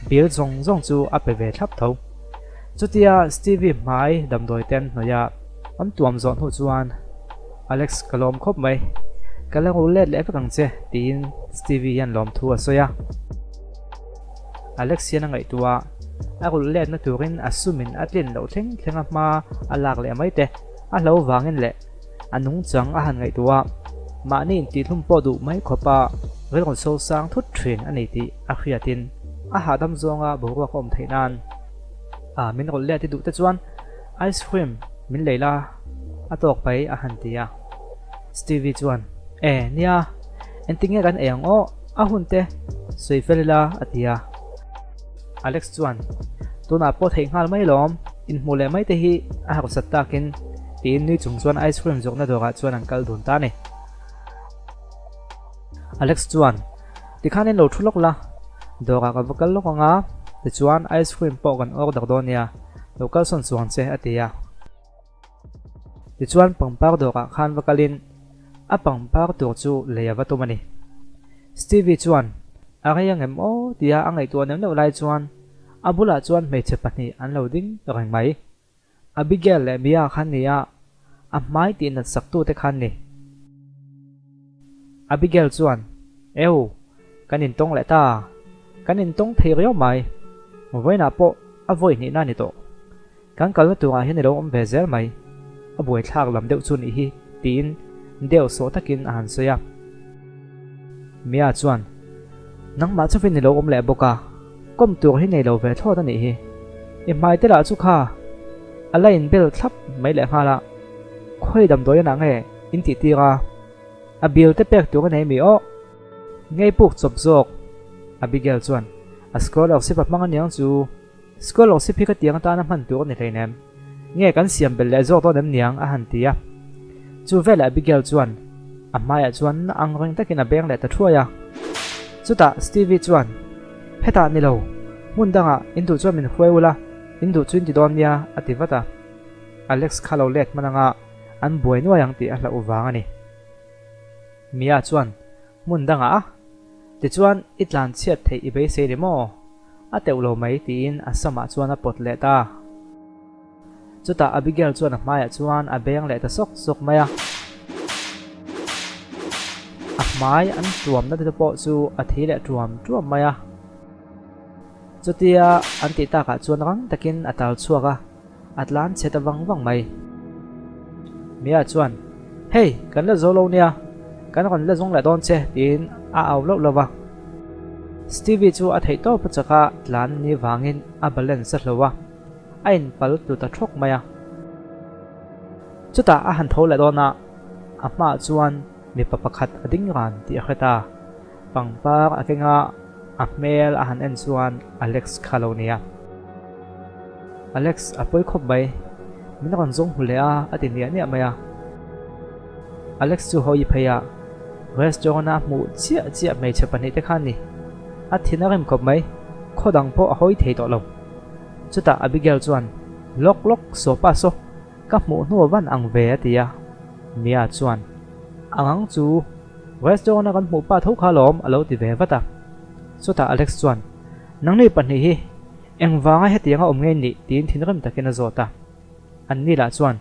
bill zawng zawng chu a pe ve thlap tho. Chutia Stevie hmai damdawi te an hnawih a, an tuam zawh hnu chuan, Alex ka lawm khawp mai, ka la rul let leh vek ang che tiin Stevie hian lawmthu a sawi a. Alex hian a ngaihtuah a, a rulh letna turin a sumin a tlin loh thleng thleng a hma a lak leh mai te a hlo vangin leh a nungchang a han ngaihtuah a, mahni intihhlum pawh duh mai khawpa rilru sosang thut thin a ni tih a hriatin a hahdam zawnga boruak a awm theih nan a min rawlh let i duh te chuan. Ice cream min lei la a tawk mai a han ti a. Stevie chuan, E, nia, engtin nge kan ei ang aw, a hun te sawi fel ila a ti a. Alex chuan, Tunah pawh theih nghal mai lawm, inhmuh leh mai te hi a harsat takin tiin nui chung chuan ice cream zawkna dawrah chuan an kal dun ta a ni. Alex chuan, Tikhan in lo thu lawk la, dawrah ka va kal lawk ang a, tichuan ice cream pawh kan order dawn nia, lo kalsawn chuang che a ti a. Tichuan pangpar dawrah khan va kalin a pangpar tur chu lei a va tum a ni. Stevie chuan a rei angem aw tia a ngaihtuah neuh neuh lai chuan a bulah chuan hmeichhe pahnih an lo ding reng mai. Abigail leh Mia khan ni a, a hmai tih nat sak tute khan ni. Abigail chuan, Eu, kan intawng leh ta, kan intawng thei riau mai. Vawiinah pawh a vawi hnihna a ni tawh. Kan kalna turah hian i lo awm ve zel mai, a buaithlak lam deuh chu nih hi, tiin deuh sawh takin a han sawi a. Mia chuan, Nangmah chauhin i lo awm leh bawk a, kawm tur hi nei lo ve thlawt a nih hi. I hmai te lah chu kha a la inbel thlap mai leh nghal a, khawi damdawi anah nge in tih tir a, a bill te pek tur a nei mi aw? Ngei puk chawp zawk, Abigail chuan a scholarship a hmang aniang chu. Scholarship hi ka tiang atana hman tur a ni hleinem. Nge kan siam belh leh zawk dawn em niang? a han ti a. Chu veleh Abigail chuan a hmaiah chuan na ang reng takin a beng leh ta thuai a. Chutah Stevie chuan, Hetah ni lo, hmun dangah in duh chuan min hruai ula, in duh chu in ti dawn nia, a ti vat a. Alex kha lo let hman anga an buai nuai ang tih a hlauh vang a ni. Mia chuan, Hmun dangah a? Tichuan i tlan chhiat theih i beisei ri maw? A teuh lo mai tiin a samah chuan a pawt leh ta. Chutah Abigail chuan a hmaiah chuan a beng leh ta sawk sawk mai a. A hmai an tuamna te pawh chu a thi leh tuam tuam mai a. Chutia an tih takah chuan rang takin a tal chhuak a. A tlan chhe ta vang vang mai. Mia chuan, Hei, kan la zo lo nia, kan rawn la zawng leh dawn che, tiin a au loh lo va. Stevie chu a theih tawp a chak a, tlan ni vangin a balance a hlo a, a inpal tlu ta thawk mai a. Chutah a han tho leh dawn a, a hmaah chuan mipa pakhat a ding ran tih a hre ta. Pangpar a keng a, a hmel a han en chuan Alex kha lo nia. Alex a pawi khawp mai, min rawn zawng hmu leh a, a ti niah niah mai a. Alex chu hawi phei a, restaurant a hmuh chiah chiah hmeichhe pahnihte kha a ni. A thin a rem khawp mai, khaw dang pawh a hawi thei tawh lo. Chutah Abigail chuan, Lawk lawk, sawpa saw, ka hmuh hnu a van ang ve a ti a. Mia chuan, Ang ang chu. Restaurant a kan hmuh pah tho kha alawm a lo ti ve vat a. Chutah Alex chuan, Nangni pahnih hi engvanga hetianga awm ngei nih? tiin thinrim takin a zawt a. Anni lah chuan,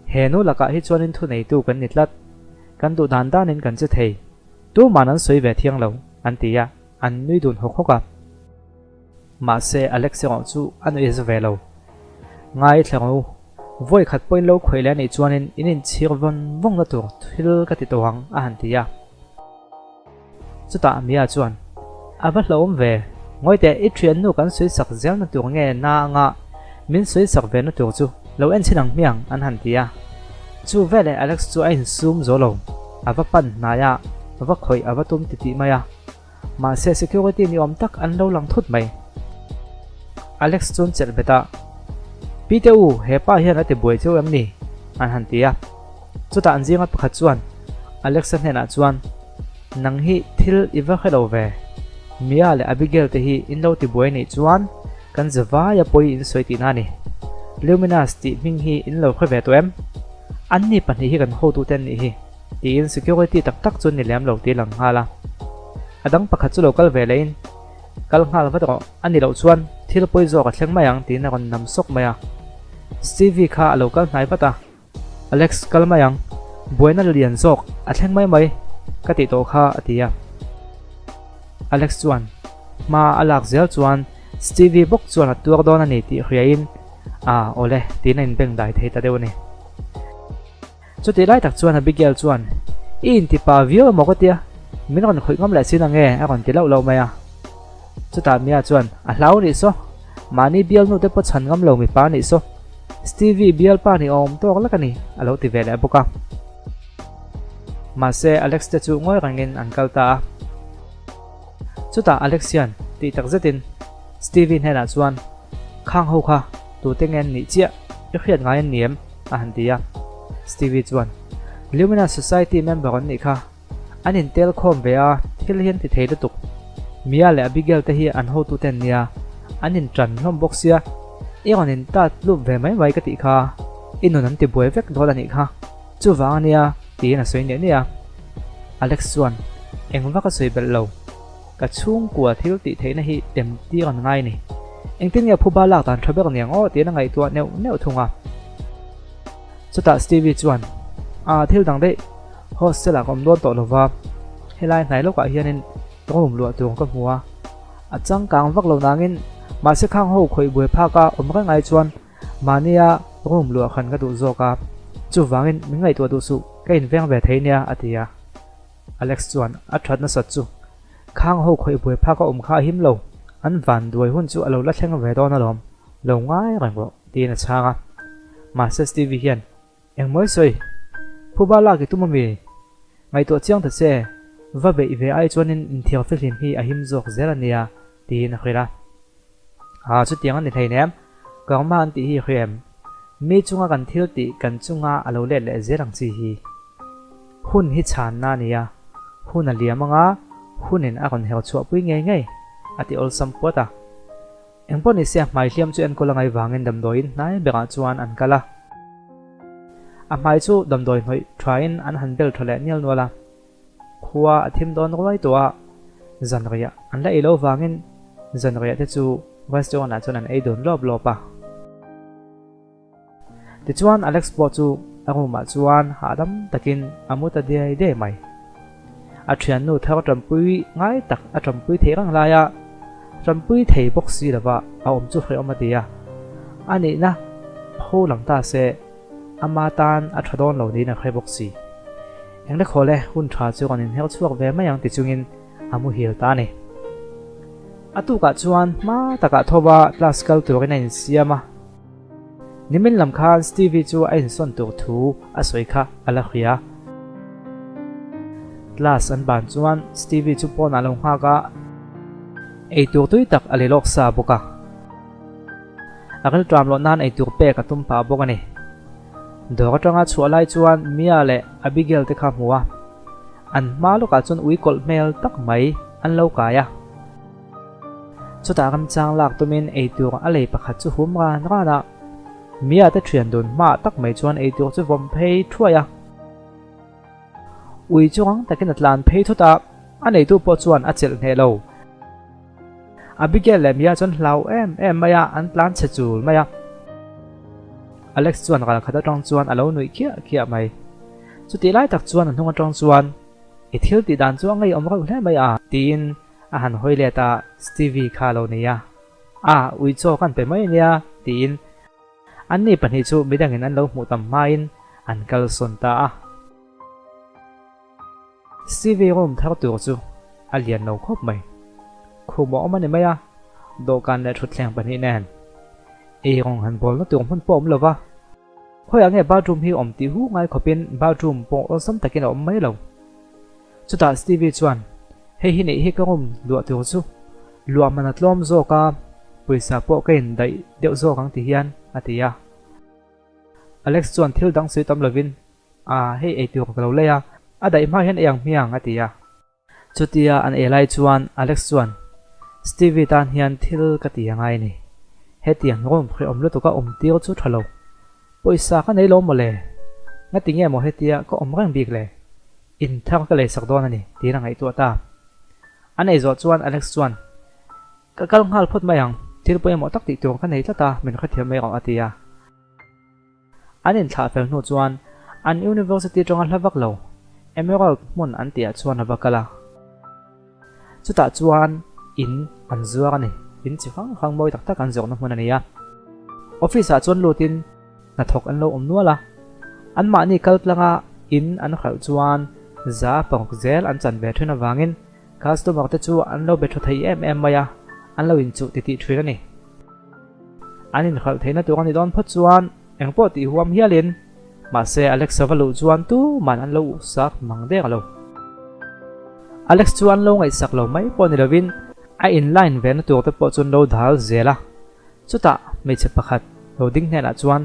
He nu lakah hi chuanin thuneitu kan ni tlat. Kan duh dan danin kan che thei. Tuman an sawi ve thiang lo, an ti a, an nui dun hawk hawk a. Mahse Alex erawh chu a nuih za ve lo. Ngaithla rawh u, vawi khat pawhin lo khawih leh a nih chuanin in inchhir vawn vawngna tur thil ka ti tawh ang a han ti a. Chutah Mia chuan, A va hlauhawm ve, ngawi teh i thiannu kan sawi sak zelna tur nge na anga min sawi sak ve na tur chu lo en chhin ang hmiang an han ti a. Chu veleh Alex chu a insum zo lo, a va pan hnai a, va khawih a va tum titih mai a. Mahse security ni awm tak an lo lang thut mai. Alex chuan chelh bet a, Pi te u, he pa hian a ti buai cheu em ni? an han ti a. Chutah an zinga pakhat chuan Alex-a hnenah chuan, Nang hi thil i va hre lo ve. Mia leh Abigail te hi in lo ti buai nih chuan kan zavaia pawi in sawi tihna a ni. Luminous tih hming hi in lo hre ve tawh em? Anni pahnih hi kan hotute an nih hi. Tiin security tak tak chu ni lem lo tih a lang nghal a. A dang pakhat chu lo kal ve leh in, Kal nghal vat rawh, a ni loh chuan thil pawi zawk a thleng mai ang tiin a rawn nam sawk mai a. Stevie kha a lo kal hnai vat a, Alex kal mai ang, buaina lian zawk a thleng mai mai ka tih tawh kha a ti a. Alex chuan hma a lak zel chuan Stevie bawk chuan a tuar dawn a ni tih hriain, Ah awle tiin a inbeng dai thei ta deuh a ni. Chutih lai tak chuan Abigail chuan, I inti pa viau emaw ka tia, min rawn khawih ngam leh sin ange a rawn ti lauh lauh mai a. Chutah Mia chuan, A hlau nih saw, mahni bialnu te pawh chhan ngam lo mipa nih saw. Stevie bialpa ni awm tawk lek a ni, a lo ti ve leh bawk a. Mahse, Alex te chu ngawi rengin an kal ta a. Chutah Alex hian tih tak zetin Stevie hnenah chuan, Khang ho kha tute nge an nih chiah? I hriat ngai an ni em? a han ti a. Stevie chuan, Lumina Society member an nih kha. An intel khawm ve a, thil hi an ti thei lutuk. Mia leh Abigail te hi an hotute an nia, an inṭan hlawm bawk sia. I rawn intat lut ve mai mai ka tih kha, i nun an ti buai vek dawn a nih kha. Chuvang a nia, tiin a sawi niah niah a. Alex chuan, Eng vak a sawi belh lo. Ka chhungkua thil tih theihna hi tem tir an ngai ni. Engtin nge phuba lak dan tha ber niang aw tiin a ngaihtuah neuh neuh thung a. Chutah Stevie chuan, Aa thil dang daih, hostel ah ka awm dawn tawh lova, helai hnai lawkah hianin room luah tur ka hmu a. A changkang vak lo nangin mahse khang ho khawih buai phak a awm reng ai chuan mahnia room luah khan ka duh zawk a, chuvangin min ngaihtuah duh suh, ka inveng ve thei nia a ti a. Alex chuan a that nasat chu khang ho khawih buai phak a awm kha a him lo, an van duai hun chu a lo la thleng ve dawn alawm, lo ngai reng rawh tiin a chhang a. Mahse Stevie hian, Engmawi sawi, phuba lak i tum ami? Ngaihtuah chiang ta che, va beih ve ai chuanin inthiar fihlim hi a him zawk zel a nia tiin a hrilh a. Aa chutiang a ni hleinem, karma an tih hi i hria em? Mi chunga kan thil tih kan chunga a lo let leh zel ang chi hi. Hun hi chhanna a ni a, hun a liam anga hunin a rawn her chhuahpui ngei ngei, a ti awlsam puat a. Engpawh ni se a hmai hliam chu enkawl a ngaih vangin damdawiin hnai berah chuan an kal a. A hmai chu damdawi hnawih thain an han bel tha leh nial nual a. Khua a thim dawn ruai tawh a, zanriah an la ei lo vangin zanriah te chu restaurant ah chuan an ei dun lawp lawp a. Tichuan Alex pawh chu a room ah chuan hahdam takin a mu ta diai diai mai. A thiannu thar tanpui ngai tak a tanpui theih reng lai a, tanpui thei bawk si lova a awm chu hrehawm a ti a. A nihna pho lang ta se ama tan a tha dawn lo niin a hre bawk si. Engle khawl e, hun tha chu rawn inher chhuak ve mai ang ti chungin a muhil ta a ni. A tukah chuan hma takah tho va class kal turin a insiam a. Nimin lam khan Stevie chu a insawn tur thu a sawi kha a la hria. Class an ban chuan Stevie chu pawnah a lo nghak a, eitur tui tak a lei lawk sa bawk a. A rilṭam loh nan eitur pek a tum pah bawk a ni. Dawr atanga chhuah lai chuan Mia leh Abigail te kha hmu a, an hma lawkah chuan ui kawlh hmel tak mai an lo kai a. Chutah ramchang lak tumin eitur a lei pakhat chu hum ran ran a, Mia te thian dun hmaah tak mai chuan eitur chu vawm phei thuai a. Ui chu rang takin a tlan phei thut a, a neitu pawh chuan a chelh hneh lo. Abigail leh Mia chuan hlau em em mai a, an tlan chhe chul mai a. Alex chuan ral khat atang chuan a lo nuih khiah khiah mai. Chutih lai tak chuan a hnung atang chuan, I thil tih dan chu a ngeiawm reuh hle mai a, tiin a han hawi let a, Stevie kha a lo nei a. A, ui chaw kan pe mai a nia, tiin anni pahnih chu midangin an lo hmuh tam hmain an kalsawn ta a. Stevie room thar tur chu a lian lo khawp mai. Khum a awm a ni mai a, dawhkan leh thutthleng pahnih nen ei rawng han bawlna tur hmun pawh a awm lo va. Khawiah nge bathroom hi awm tih hu ngai khawpin bathroom pawh awlsam takin a awm mai lo. Chutah Stevie chuan, Hei hi neih hi ka room luah tur chu luah man a tlawm zawk a, pawisa pawh ka indaih deuh zawk ang ti hian a ti a. Alex chuan thil dang sawi tam lovin, A, hei ei tur ka lo lei a, a daih hma hian ei ang hmiang, a ti a. Chutia an ei lai chuan Alex chuan, Stevie tan hian thil ka ti a ngai ni. Hetiang room hrehawm lutuk a awm tir chu tha lo. Pawisa ka nei lo maw le? Ngati nge maw hetia ka awm reng bik le? In thar ka leisak dawn a ni, tiin a ngaihtuah ta. An ei zawh chuan Alex chuan, Ka kal nghal phawt mai ang, thil pawimawh tak tih tur ka nei tlat a, min hrethiam mai rawh, a ti a. An inthlah fel hnu chuan an university atanga hla vak lo Emerald hmun an tihah chuan a va kal a. Chutah chuan in an zuar a ni. In chi hrang hrang mawi tak tak an zawrhna hmun a ni a. Office ah chuan lutin hnathawk an lo awm nual a. Anmahni kal tlanga in an hralh chuan za paruk zel an chan ve thin avangin customer te chu an lo be tha thei em em mai a, an lo inchuh titih thin a ni. An inhralh theihna tur a ni dawn phawt chuan engpawh tih huam hialin, mahse Alex-a va luh chuan tuman an lo uhsak mang dek lo. Alex chu an lo ngaihsak lo mai pawh ni lovin a in-line vehna tur te pawh chu an lo dal zel a. Chutah hmeichhe pakhat lo ding hnenah chuan,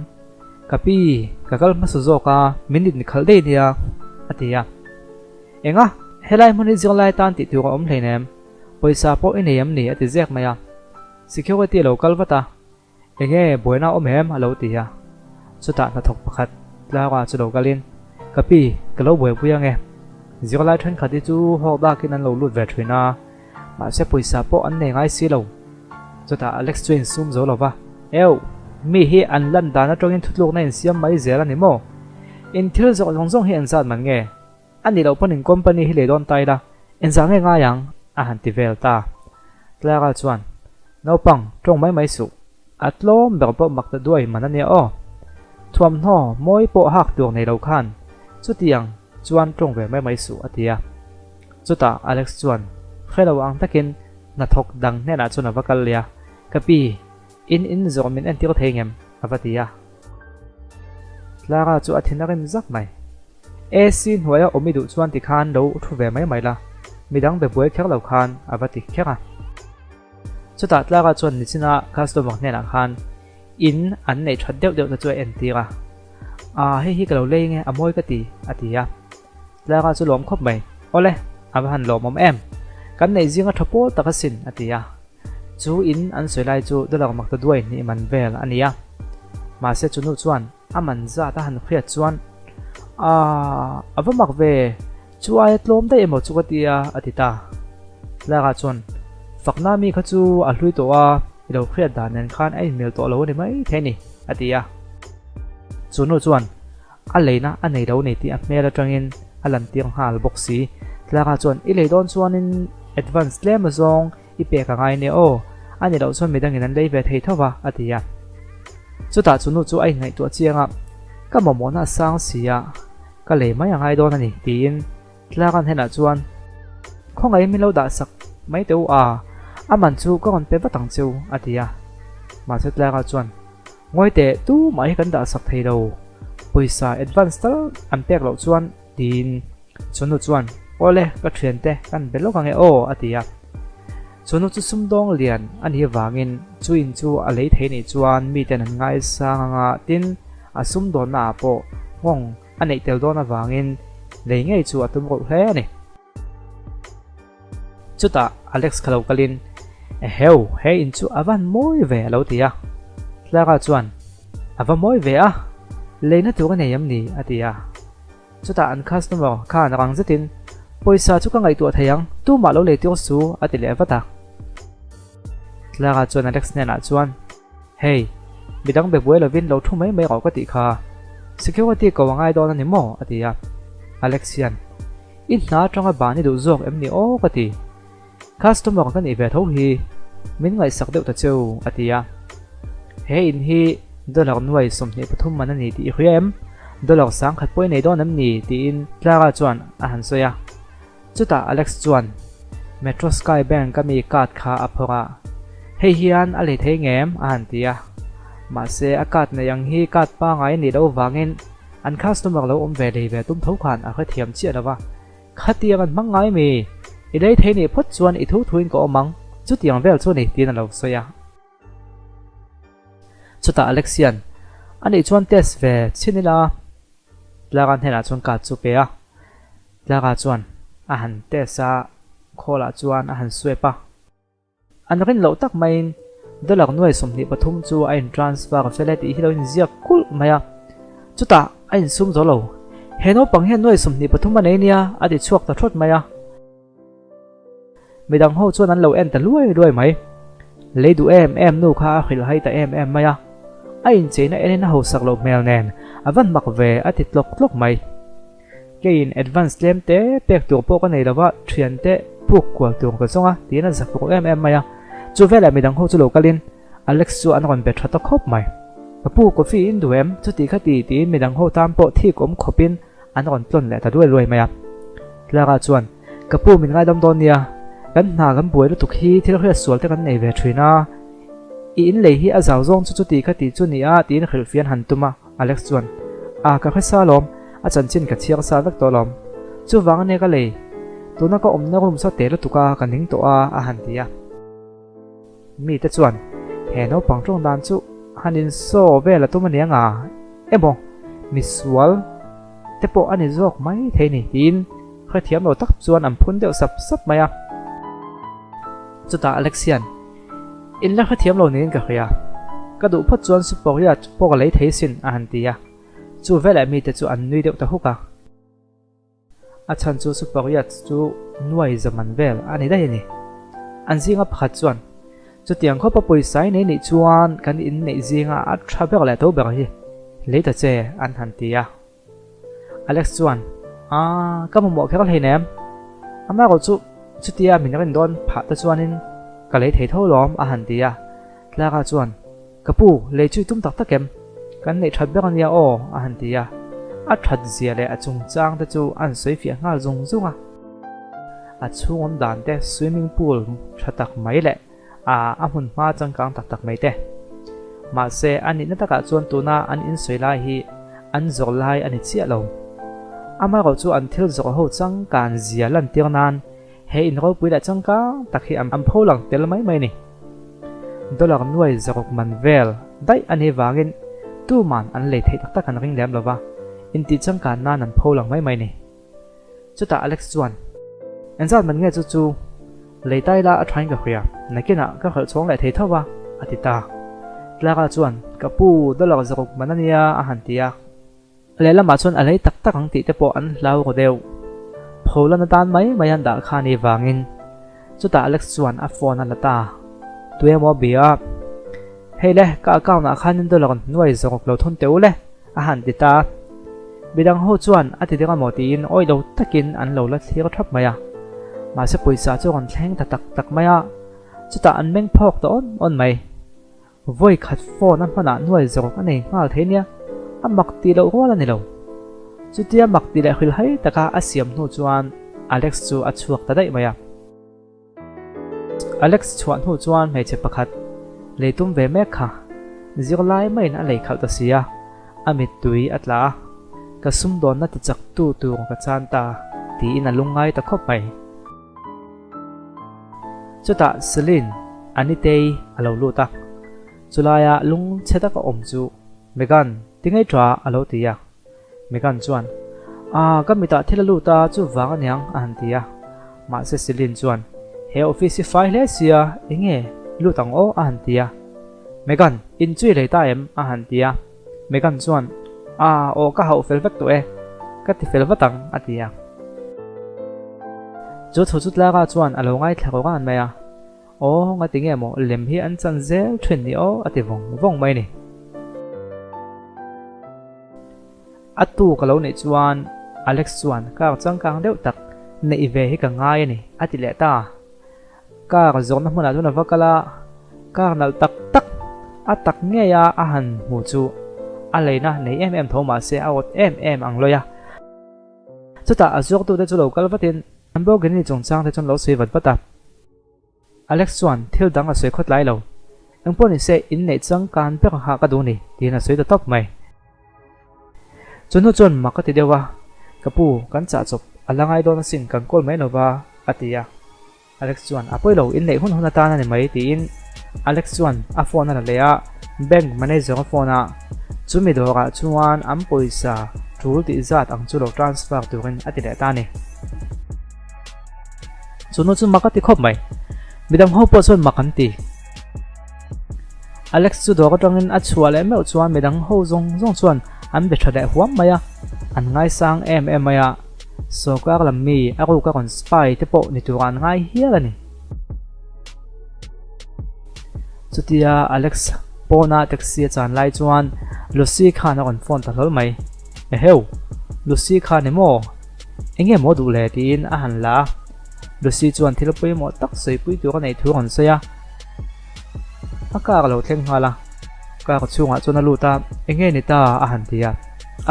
Ka pi, ka kal hmasa zawk a, min inkhalh daih nia, a ti a. Enga, helai hmun hi zirlai tan tih tur a awm hleinem, pawisa pawh i nei em ni? a ti zek mai a. Security a lo kal vat a, Enge buaina a awm em? a lo ti a. Chutah hnathawk pakhat Clara chu lo kalin, Ka pi, ka lo buaipui ange. Zirlai thenkhat hi chu hawk dakin an lo lut ve thin a, mahse pawisa pawh an nei ngai si lo. Chutah Alex chu a insum zo lo va, Euh! Mi hi an lan dan atangin thutlukna insiam mai zel a ni maw? In thil zawh zawng zawng hi an zat man nge? A nih loh pawn in company hi lei dawn ta ila, engzah nge ngai ang? a han ti vel ta. Clara chuan, Naupang, tawng mai mai suh. A tlawm ber pawh mak ta duai man a nia aw. Thuamhnaw mawi pawh hak tur nei lo khan chutiang chuan tawng ve mai mai suh a ti a. Chutah Alex chuan hre lo ang takin hnathawk dang hnenah chuan a va kal leh a, Ka pi, in in zawh min entir thei ngem? a va ti a. Clara chu a thin a rim zak mai. AC hnuaia awm i duh chuan tikhan lo thu ve mai mai la, midang be buai kher lo khan a va ti kher a. Chutah Clara chuan nichina customer hnenah khan in an neih that deuh deuh te chu a entir a. Aa hei hi ka lo lei nge a mawi ka ti a ti a. Clara chu lawm khawp mai. Awle, a va han lawmawm em! Kan neih zinga tha pawl tak asin a ti a. Chu in an sawi lai chu dollar mak ta duai hnih man vel a ni a. Mahse chu nu chuan a man zat a han hriat chuan, Aaa, a va mak ve, chu aia tlawm daih emaw chu ka ti a, a ti ta. Clara chuan, Fakna mi kha chu a hlui tawh a, i lo hriat dan nen khan a inmil tawh lo a ni mai thei a ni, a ti a. Chu nu chuan, A leina a nei lo nei tih a hmel atangin a lantir nghal bawk si. Clara chuan, I lei dawn chuanin advance tlem azawng i pek a ngai nia aw, a ni loh chuan midangin an lei ve thei tho va, a ti a. Chutah chu nu chu a inngaihtuah chiang a, Ka mamawhna a sang si a, ka lei mai a ngai dawn a ni, tiin Clara hnenah chuan, Khawngaih min lo dah sak mai teh u a, a man chu ka rawn pe vat ang che u, a ti a. Mahse Clara chuan, Ngawi teh, tumah hi kan dah sak thei lo, pawisa advance tal an pek loh chuan, tiin Chunu chuan, Awle, ka thiante kan be lawk ange aw, a ti a. Chunu chu sumdawng lian a nih avangin chu in chu a lei thei nih chuan miten an ngaisang anga tin a sumdawnna ah pawh nghawng a neih tel dawn avangin lei ngei chu a tum reuh hle a ni. Chutah Alex kha lo kalin, Eheu, he in chu a van mawi ve a lo ti a. Clara chuan, A va mawi ve a, leina tur a nei em ni? a ti a. Chutah an customer khan rang zetin, Pawisa chu ka ngaihtuah thei ang, tumah lo lei tir su, a ti leh vat a. Clara chuan Alex hnenah chuan, Hey, midang be buai lovin lo thu mai mai rawh ka tih kha. Security ko a ngai dawn a ni maw? a ti a. Alex hian, I hna atanga ban i duh zawk em ni aw ka ti. Customer ka nih ve tho hi, min ngaihsak deuh ta cheu, a ti a. He in hi dollar nuai 23 man a ni tih i hria em? Dollar 1000 pawh i nei dawn em ni? tiin Clara chuan a han sawi a. Chutah Alex chuan Metro Sky Bank a mi card kha a phawrh a, Hei hian a lei thei ngem? a han ti a. Mahse a card neih ang hi card pangai a nih loh vangin an customer lo awm ve lei ve tum tho khan a hrethiam chiah lo va. Khatiang an hmang ngai mi? I lei thei nih phawt chuan i thu thuin ka awm ang, chutiang vel chu a ni, tiin a lo sawi a. Chutah Alex hian, A nih chuan test ve chhin ila. Clara hnenah chuan card chu pe a. Clara chuan a han test a, khawlah chuan a han swipe a. An rin loh tak maiin dollar nuai 23 chu a in transfer fel e tih hi lo inziak kulh mai a. Chutah a insum zo lo. He naupang hian nuai 23 a nei nia a ti chhuak ta thawt mai a. Midang ho chuan an lo en ta luai luai mai. Lei duh em em nu kha a hrilh hai ta em em mai a. A incheina enin a hausak loh hmel nen a van mak ve a ti tlawk tlawk mai. Keiin advance tlem te pek tur pawh ka nei lova, thian te puk kual tur ka zawng a, tiin a zak ruk em em mai a. Chu velah midang ho chu lo kalin Alex chu an rawn be tha ta khawp mai. Ka pu, coffee in duh em? Chuti kha ti tiin midang ho tan pawh thik awm khawpin an rawn tlawn leh ta duai luai mai a. Clara chuan, Ka pu min ngaidam dawn nia, kan hna kan buai lutuk hi thil hriat sual te kan nei ve thin a. I in lei hi a zau zawng chu chuti kha ti chu nia tiin hrilhfiah an han tum a, Alex chuan, A, ka hre sa lawm, a chanchin ka chhiar sa vek tawh lawm. Chuvang ania ka lei. Tuna ka awmna room saw te lutuk a, ka ning tawh a, a han ti a. Mite chuan, He naupang tawng dan chu han insaw vel a tum a nia nga emaw, misual te pawh a ni zawk mai thei ni tiin hrethiam lo tak chuan an phun deuh sap sap mai a. Chutah Alex hian, In la hrethiam lo niin ka hria, ka duh phawt chuan Suporia pawh ka lei thei sin a han ti a. Chu veleh mite chu an nui deuh ta huk a. A chhan chu Super Yacht chu nuai zaman vel a ni daih a ni. An zinga pakhat chuan, Chutiang khawpa pawisa i nei nih chuan kan inneih zinga a tha ber leh to ber hi lei ta che an han ti a. Alex chuan, Aaa, ka mamawh kher hleinem. Amaherawh chu chutia min rin dawn phah te chuanin ka lei thei tho lawm a han ti a. Clara chuan, Ka pu, lei chu i tum tak tak em? Kan neih that ber a nia aw, a han ti a. A that zia leh a chungchang te chu a han sawi fiah nghal zung zung a. A chhung awm dan te, swimming pool tha tak mai leh a a hmun hma changkang tak tak mai te. Mahse, a nihna takah chuan tuna an insawi lai hi an zawrh lai a ni chiah lo. Amaherawh chu an thil zawrh ho changkan zia lantir nan He in ropui leh changkang tak hi an pho lang tel mai mai a ni. Dollar nuai zaruk man vel daih a nih vangin tuman an lei theih tak tak an ring lem lo va, intih changkan nan an pho lang mai mai a ni. Chutah Alex chuan, Engzat man nge chu chu? Lei tai la a thain ka hria, nakinah ka hralh chhawng leh thei tho va, a ti ta. Clara chuan, Ka pu, dollar zaruk man a nia, a han ti a. Lehlamah chuan a lei tak tak ang tih te pawh an hlau ru deuh. Pholan atan mai mai an dah kha ni vangin. Chutah Alex chuan a phone a la ta. Tuemaw a bia a, Hei le, ka account ah khan in dollar nuai zawk lo thun teh u le, a han ti ta. Midang ho chuan a ti deuh amaw tiin awih lo takin an lo la thlir thap mai a. Mahse pawisa chu a rawn thleng ta tak tak mai a, chutah an meng phawk ta awn awn mai. Vawi khat phone a hmanah nuai zawk a nei nghal thei nia, a mak tih loh rual a ni lo. Chutia mak tih leh hrilhhai taka a siam hnu chuan Alex chu a chhuak ta daih mai a. Alex chhuah hnu chuan hmeichhe pakhat lei tum ve mek kha zirlai maiin a lei khalh ta si a, a mittui a tla a, Ka sumdawnna ti chak tu tur ka chan ta tiin a lungngai ta khawp mai. Chutah Celine, Anitei, a lo lut a, chulaia lung chhe taka awm chu Megan, ti ngei ṭha a lo ti a. Megan chuan, Aa, ka mitah thil a lut a, chuvang aniang, a han ti a. Mahse Celine chuan, He office hi fai hle sia, enge lut ang aw, a han ti a. Megan, in chui lei ta em? a han ti a. Megan chuan, Aa, aw ka hauh fel vek tawh e, ka ti fel vat ang, a ti a. Chu thu chu Clara chuan a lo ngaithla rawk an mai a, Aw, ngati nge maw lem hi an chan zel thin ni aw, a ti vawng vawng mai a ni. A tu ka lo neih chuan Alex chuan car changkang deuh tak neih ve hi ka ngai a ni, a ti leh ta. Car zawrhna hmunah chuan a va kal a, car nalh tak tak a tak ngei a a han hmu chu a leina nei em em tho mahse a awt em em ang lawi a. Chutah a zuartute chu lo kal vatin Lamborghini chungchang te chuan lo sawi vat vat a. Alex chuan thil dang a sawi khawt lai lo. Engpawh nise inneih changkan ber hah ka duh ni tiin a sawi ta tawp mai. Chu hnu chuan mak a ti deuh a, Ka pu, kan chah chawp a la ngai dawn asin kan call mai lova, a ti a. Alex chuan, A pawi lo, inneih hun hun atan a ni mai, tiin Alex chuan a phone a la leh a, bank manager a phone a, chumi dawrah chuan an pawisa tul tih zat ang chu lo transfer turin a ti leh ta a ni. Chu nu chu mak a ti khawp mai. Midang ho pawh chuan mak an ti. Alex chu dawr atangin a chhuah leh meuh chuan midang ho zawng zawng chuan an be tha leh huam mai a, an ngaisang em em mai a, sawrkar lam mi a ruk a rawn spy te pawh ni turah an ngai hial a ni. Chutia Alex pawna taxi a chan lai chuan Lucy khan a rawn phone ta hlawl mai. Eheu! Lucy kha ni maw? Enge maw duh le? tiin a han la a. Lucy chuan thil pawimawh tak sawipui tur a neih thu a rawn sawi a. A car a lo thleng nghal a, car chhungah chuan a lut a, Enge ni ta? a han ti a.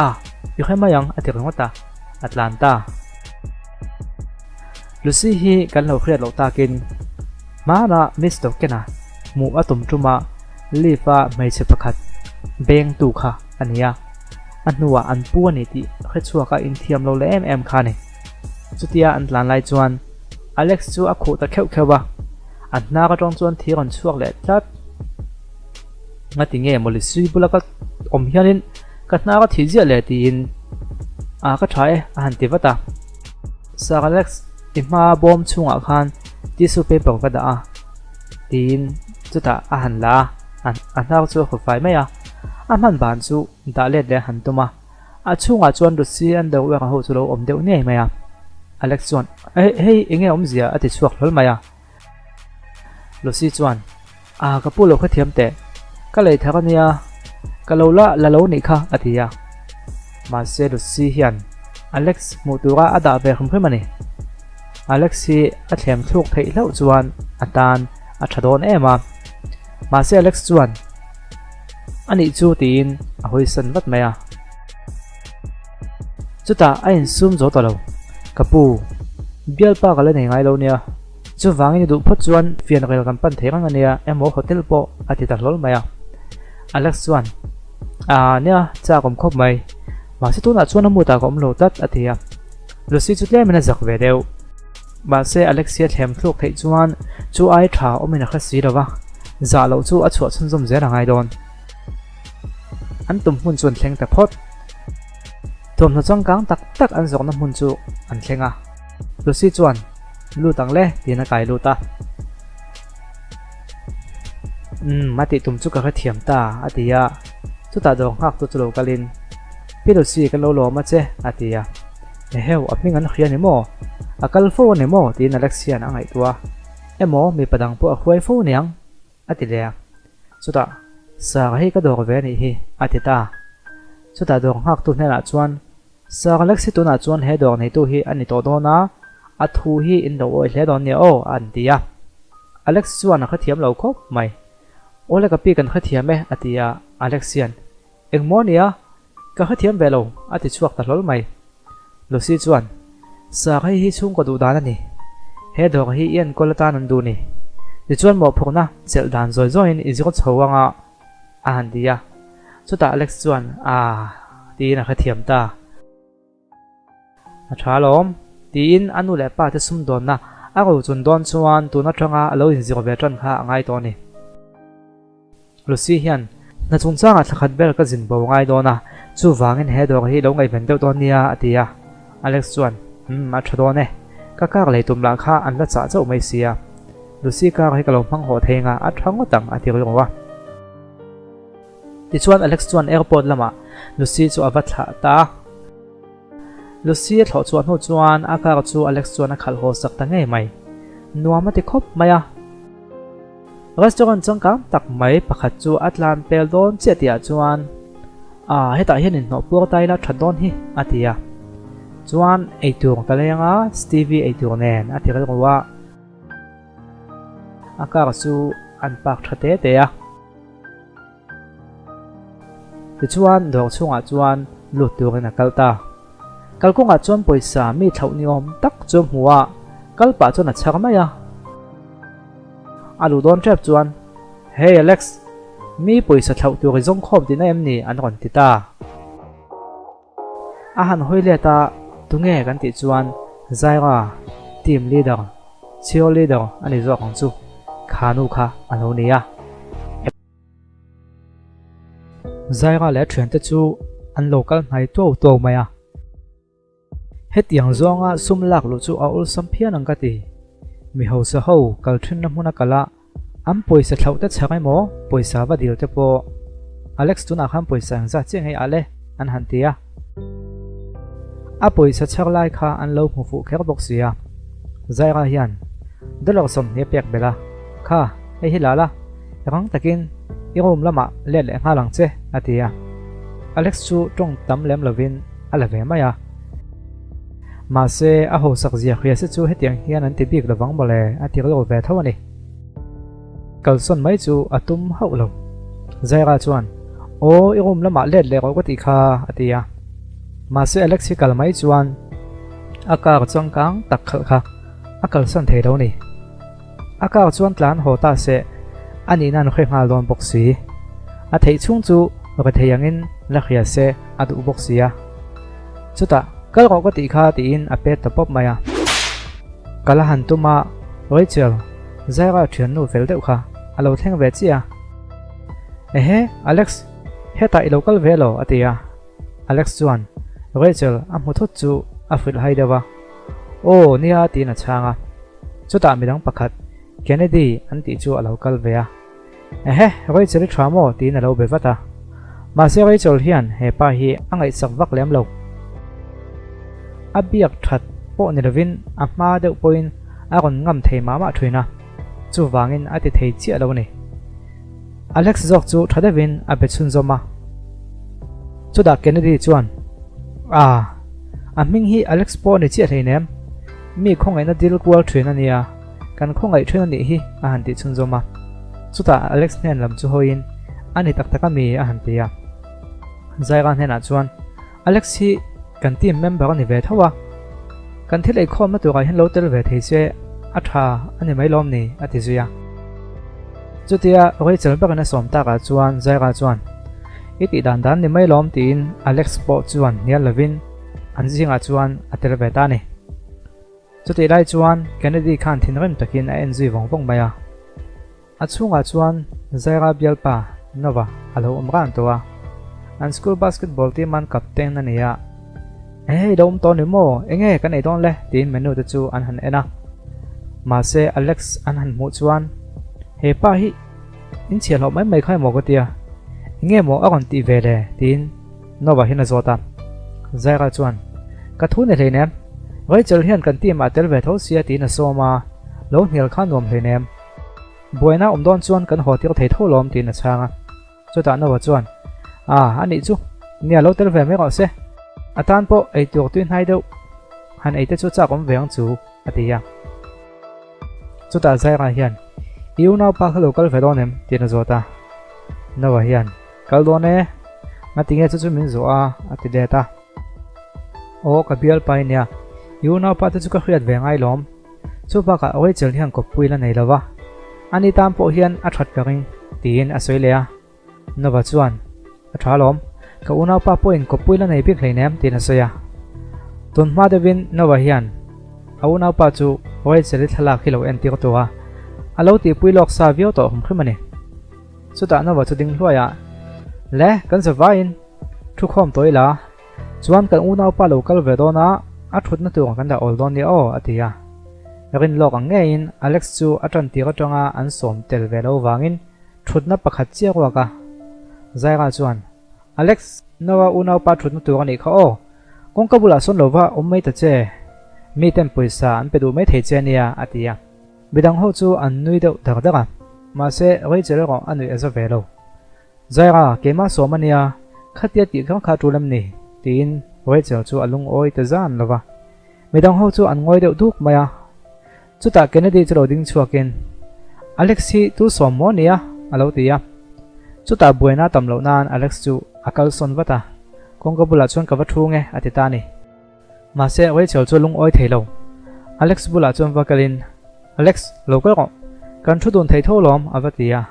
A, i hre mai ang a ti ringawt a, a tlan ta. Lucy hi kan lo hriat loh takin hmanah Miss Dawkena hmuh a tum tum a. Lift a hmeichhe pakhat bengtu kha a ni a, a hnuah an pu a ni tih hrechhuaka inthiam lo leh em em kha a ni. Chutia an tlan lai chuan Alex chu a khuh ta kheuh kheuh a, a hnar atang chuan thi rawn chhuak leh tlat. Ngati nge mawle sui bula ka awm hianin ka hnar a thih ziah le tiin a ka tha e a han ti vat a. Sir Alex, i hma bawm chhungah khan tissue paper ka dah a tiin chutah a han la a, a hnar chu a hru fai mai a, a hman ban chu dah let leh a han tum a. A chhungah chuan Lucy underwear ho chu lo awm deuh ngei mai a. Alex chuan, Hei, hei enge awmzia? a ti chhuak hlawl mai a. Lucy chuan, A, ka pu lo khathiam teh. Ka lei thar ania, ka lo la la lo nih kha, a ti a. Mahse Lucy hian Alex hmuh tura a dah ve hrim hrim a ni. Alex hi a thlem thluk theih hlauh chuan a tan a tha dawn em a. Mahse Alex chuan, A nih chu tiin a hawisan vat mai a. Chutah a insum zo ta lo. Ka pu, bialpa ka la nei ngai lo nia. Chuvangin i duh phawt chuan fianrel kan pan thei reng a nia emaw hotel pawh a ti ta hlawl mai a. Alex chuan, Aa nia, chak awm khawp mai. Mahse tunah chuan a mutah ka awm lo tlat a ti a. Lucy chu tlemin a zak ve deuh. Mahse Alexia thlem thluk theih chuan chu ai tha awmin a hre si lo va, zah loh chu a chhuah chhunzawm zel a ngai dawn. An tum hmun chu an thleng ta phawt. Thuamhnaw changkang tak tak an zawkna hmun chu an thleng a. Lucy chuan, Lut ang le, tiin a kai lut a. Umm, a tih tum chu ka hrethiam ta, a ti a. Chutah dawr nghaktu chu lo kalin, Pi Lucy, kan lo lawm a che, a ti a. Eheu, a hming an hria ni maw? A kal fo a ni maw? tiin Alex hian a ngaihtuah a. Emaw, mipa dang pawh a hruai fo niang, a ti leh a. Chutah, Sir, hei ka dawr ve a nih hi, a ti ta. Chutah dawr nghaktu hnenah chuan, Sir, Alex hi tunah chuan he dawr neitu hi a ni tawh dawn a, a thu hi in lo awih hle dawn nia aw, a an ti a. Alex chuan a hrethiam lo khawp mai. Awle ka pi kan hrethiam e, a ti a. Alex hian, Engmaw nia? Ka hrethiam ve lo, a ti chhuak ta hlawl mai. Lucy chuan, Sir, hei hi chhungkaw duh dan a ni. He dawr hi i enkawl atan an duh ni. Tichuan mawhphurhna chelh dan zawi zawiin i zir chho anga a han ti a. Chutah Alex chuan, Aah, tiin a hrethiam ta. A tha alawm, tiin a nu leh pa te sumdawnna a rochun dawn chuan tun atanga a lo inzir ve tan kha a ngai tawh a ni. Lucy hian, Hna chungchangah thla khat ber ka zin bo ngai dawn a, chuvangin he dawr hi lo ngaihven deuh dawn nia, a ti a. Alex chuan, Umm, a tha dawn e. Ka kar lei tum lah kha an la chah chauh mai sia. Lucy kar hi ka lo hmang haw thei anga a tha ngawt ang, a ti rilru a. Tichuan Alex chuan airport lamah Lucy chu a va thlah ta a. Lucy a thlawh chhuah hnu chuan a car chu Alex chuan a khalh haw sak ta ngei mai. Nuam a ti khawp mai a. Restaurant changkang tak mai pakhat chu a tlan pel dawn chiah tihah chuan Ah hetah hian inhnawh puar ta ila that dawn hi a ti a. Chuan eitur ka leng a, Stevie eitur nen a ti rilru a. A car chu an park tha te te a. Tichuan dawr chhungah chuan lut turin a kal ta. Kalkawngah chuan pawisa mi thlauh ni awm tak chu a hmu a, kal pah chuan a chhar mai a. A luh dawn tep chuan, Hey Alex, mi pawisa thlauh tur i zawng khawm tihna em ni? an rawn ti ta. A han hawi let a, tunge kan tih chuan Zaira, team leader, cheerleader a ni zawk ang chu, kha nu kha a lo ni a. Zaira leh a thiante chu an lo kal hnai tuau tuau mai a. Hetiang zawnga sum lak luh chu a awlsam phian ang ka ti. Mi hausa ho kal thinna hmuna kal a, an pawisa thlauh te chhak emaw pawisa va dil te pawh Alex tunah khan pawisa engzat chiah ngei ah le an han ti a. A pawisa chhar lai kha an lo hmu fuh kher bawk si a. Zaira hian dollar 20 a pek belh a, Kha, hei hi la la, rang takin i room lamah let leh nghal ang che a ti a. Alex chu tawng tam lem lovin a la ve mai a. Mahse, a hausak zia hria se chu hetiang hian an ti bik lovang mawle a ti rilru ve tho a ni. Kalsawn mai chu a tum hauh lo. Zaira chuan, Aw, i room lamah let leh rawh ka tih kha, a ti a. Mahse, Alex hi kal mai chuan a car changkang tak khalh kha a kalsan thei lo ni. A car chuan tlan haw ta se. A nihna an hre nghal dawn bawk si. A theih chhung chu rethei angin la hria se a duh bawk si a. Chutah, Kal rawh ka tih kha tiin a pet ta pawp mai a. Kal a han tum a, Rachel, Zaira thiannu fel deuh kha a lo thleng ve chiah a. Ehe, Alex, hetah i lo kal ve lo a ti a. Alex chuan Rachel a hmu thut chu a hrilh hai deuh a. Aw, nia tiin a chhang a. Chutah midang pakhat, Kennedy an tih chu a lo kal ve a. Ehe, Rachel i tha maw? tiin a lo be vat a. Mahse Rachel hian he pa hi a ngaihsak vak lem lo. A biak that pawh ni lovin a hma deuh pawhin a rawn ngam thei mah mah thin a, chuvangin a ti thei chiah lo a ni. Alex zawk chu tha deuhin a be chhunzawm a. Chutah Kennedy chuan, Ah, a hming hi Alex pawh a ni chiah hleinem. Mi khawngaihna dil kual thin a nia, kan khawngaih thin a nih hi, a han tih chhunzawm a. Chutah Alex hnen lam chu hawiin, A ni tak tak a mi, a han ti a. Zaira hnenah chuan, Alex hi kan team member a ni ve tho a, kan thil eikhawmna turah hian lo tel ve thei se a tha a ni mai lawm ni, a ti zui a. Chutia Rachel berin a sawm takah chuan Zaira chuan, I tih dan dan ni mai lawm tiin Alex pawh chuan hnial lovin an zingah chuan a tel ve ta a ni. Chutih lai chuan Kennedy khan thinrim takin a en zui vawng vawng mai a. A chhungah chuan Zaira bialpa Nova a lo awm ran tawh a, an school basketball team an captain a ni a. Hei lo awm tawh ni maw? Enge kan ei dawn le? tiin menu te chu an han en a. Mahse Alex an han hmuh chuan he pa hi in chhiahhlawh mai mai kha emaw ka tia, enge maw a rawn tih ve le? tiin Nova hian a zawt a. Zaira chuan, Ka thu ni hleinem, Rachel hian kan team ah tel ve tho sia tiin a sawm a, lo hnial kha nuam hleinem. Buaina awm dawn chuan kan haw tir thei tho lawm tiin a chhang a. Chutah Noah chuan, Ah, a nih chu, nia lo tel ve mai rawh se. A tan pawh ei tur tui hnai deuh han ei te chu chak awm ve ang chu, a ti a. Chutah Zaira hian, I unaupa kha lo kal ve dawn em? tiin a zawt a. Noah hian, Kal dawn e, ngatinge chu chu min zawh a, a ti let a. Aw, ka bialpa i nia, i unaupa te chu ka hriat ve ngai lawm. Chu bakah Rachel hian kawppui la nei lo va, ani tan pawh hian a that ka ring, tiin a sawi leh a. Nova chuan, A tha alawm, ka unaupa pawhin kawppui la nei bik hleinem, tiin a sawi a. Tun hma deuhin Nova hian a unaupa chu Rachel-i thlalak hi lo entir tawh a, a lo tihpui lawk sa viau tawh hrim hrim a ni. Chutah Nova chu ding hluai a, Le, kan za vaiin thu khawm tawh ila, Chuan kan unaupa lo kal ve dawn a, a thutna tur kan dah awl dawn nia aw, a ti a. Rin lawk ang ngeiin Alex chu a tan tir atanga an sawm tel ve lo vangin thutna pakhat chiah ruak a. Zaira chuan, Alex, Noah unaupa thutna tur a nih kha aw, kawngka bulah sawn lo va awm mai ta che, miten pawisa an pe duh mai thei che a nia, a ti a. Midang ho chu an nui deuh dar dar a, mahse Rachel erawh a nuih a za ve lo. Zaira, keimah sawm a nia, khatia tih kha kha tul em ni? tiin Rachel chu a lungawi ta zan lo va. Midang ho chu an ngawi deuh duk mai a. Chutah Kennedy chu lo ding chhuakin, Alex hi tu sawm maw nia? a lo ti a. Chutah buaina tam loh nan Alex chu a kalsawn vat a, Kawngka bulah chuan ka va thu nge, a ti ta a ni. Mahse, Rachel chu a lungawi thei lo. Alex bulah chuan va kalin, Alex, lo kal rawh. Kan thu dun thei tho lawm, a va ti a.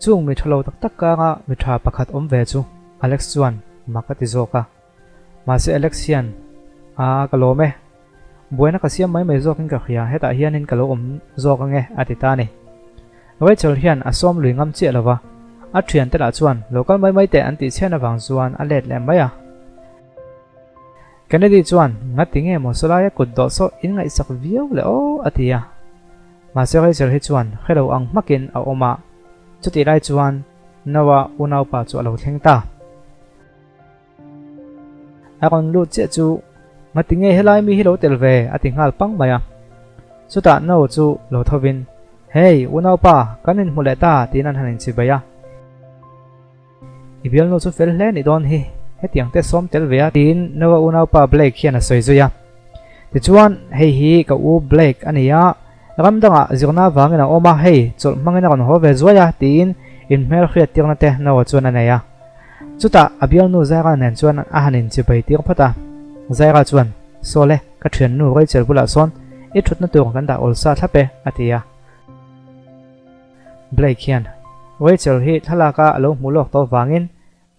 Chung mi tha lo tak tak kanga mi tha pakhat awm ve chu Alex chuan mak a ti zawk a. Mahse Alex hian, Aa, ka lawm e. Buaina ka siam mai mai zawkin ka hria, hetah hianin ka lo awm zawk ange, a ti ta a ni. Rachel hian a sawm lui ngam chiah lova, a thiante lah chuan lo kal mai mai teh an tih chhian avang chuan a let leh mai a. Kennedy chuan, Ngati nge maw sawlaia kut dawh saw in ngaihsak viau le aw, a ti a. Mahse Rachel hi chuan hre lo ang hmakin a awm a, chutih lai chuan Noah unaupa chu a lo thleng ta. A rawn lut chiah chu, Ngati nge helai mi hi lo tel ve? a ti nghal pang mai a. Chutah Noah chu lo thovin, Hey, unaupa, kan inhmu leh ta, tiin an han inchibai a. I bialnu chu fel hle nih dawn hi, hetiang te sawm tel ve a, tiin Noah unaupa Blake hian a sawi zui a. Tichuan, hei hi ka u Blake a ni a, ram dangah zirna avangin a awm a, hei chawlh hmangin a rawn haw ve zuai a, tiin inhmel hriat tirna te Noah chuan a nei a. Chutah a bialnu Zaira nen chuan a han inchibai tir phawt a. Zaira chuan, Sawle, ka thiannu Rachel bulah sawn i thutna tur kan dah awlsa thlap e, a ti a. Blake hian Rachel hi thlalaka a lo hmuh lawk tawh vangin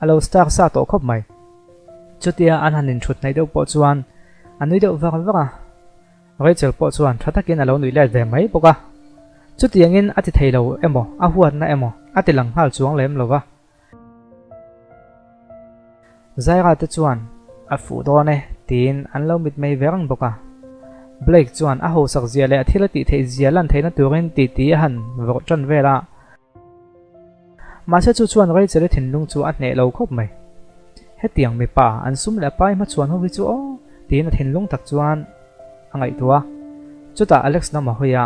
a lo star sa tawh khawp mai. Chutia an han inthut hnaih deuh pawh chuan a nui deuh vak vak a. Rachel pawh chuan tha takin a lo nuih let ve mai bawk a. Chutiangin a ti thei lo emaw a huatna emaw a ti lang nghal chuang lem lo va. Zaira te chuan a fuh dawn e tiin an lo mitmei ve reng bawk a. Blake chuan a hausak zia leh a thil a tih theih zia lan theihna turin titi a han vawrh tan vel a. Mahse chu chuan Rachel-i thinlung chu a hneh lo khawp mai. Hetiang mipa an sum leh a pai hmachhuan ho hi chu aw tiin a thinlung tak chuan a ngaihtuah a. Chutah Alex lam a hawi a,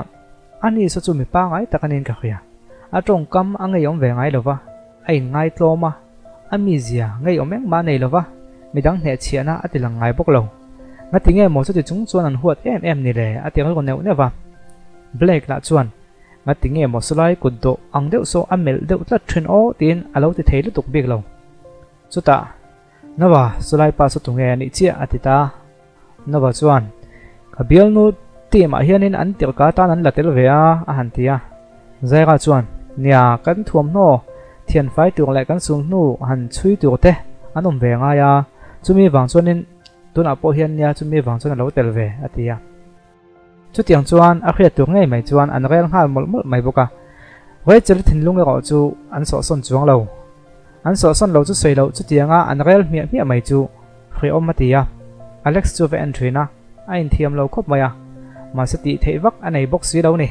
Ani saw chu mi pangai tak aniin ka hria. A tawngkam a ngeiawm ve ngai lova, a inngaitlawm a, a mizia ngeiawm engmah a nei lova, midang hnehchhiahna a ti lang ngai bawk lo. Ngati nge maw chuti chung chuan an huat em em ni le a ti rilru neuh neuh a. Blake lah chuan, Ngati nge maw sawlai kut dawh ang deuh saw a melh deuh tlat thin aw tiin a lo ti thei lutuk bik lo. Chutah, Nova, sawlai pa saw tunge a nih chiah a ti ta. Nova chuan, Ka bialnu team ah hianin an tirhka tan an la tel ve a, a han ti a. Zaira chuan, Nia, kan thuamhnaw thianfai tur leh kan sulhnu han chhui tur te an awm ve ngai a, chumi vang chuanin tunah pawh hian nia chumi vang chuan a lo tel ve, a ti a. Chutiang chuan a hriat tur ngei mai chuan an rel nghal mawlh mawlh mai bawk a. Rachel-i thinlung erawh chu an sawhsawn chuang lo. An sawhsawn lo chu sawi loh chutianga an rel hmiah hmiah mai chu hrehawm a ti a. Alex chu va en thin a, a inthiam lo khawp mai a, mahse tih theih vak a nei bawk si lo ni.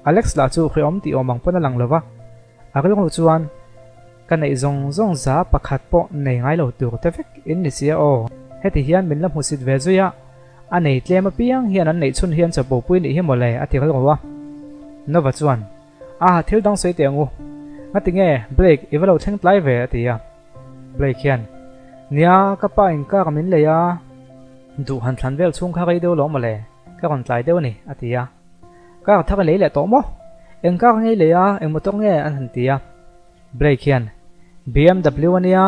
Alex lah chu hrehawm tih awm ang pawn a lang lo va, a rilru chuan ka neih zawng zawng za pakhat pawh nei ngai lo tur te vek in ni sia aw, heti hian min la hmusit ve zui a, a nei tlem apiang hian an neih chhun hian chapo pui nih hi mawle a ti rilru a. Nova chuan. A, thil dang sawi teh ang u. Ngati nge, Blake, i va lo thleng tlai ve, a ti a. Blake hian, Nia, ka pa in car min lei a, duh han thlan vel chhung kha rei deuh lo mawle, ka rawn tlai deuh a ni, a ti a. Car thar i lei leh tawh maw? Eng car nge i lei a, eng motor nge? an han ti a. Blake hian, BMW a nia,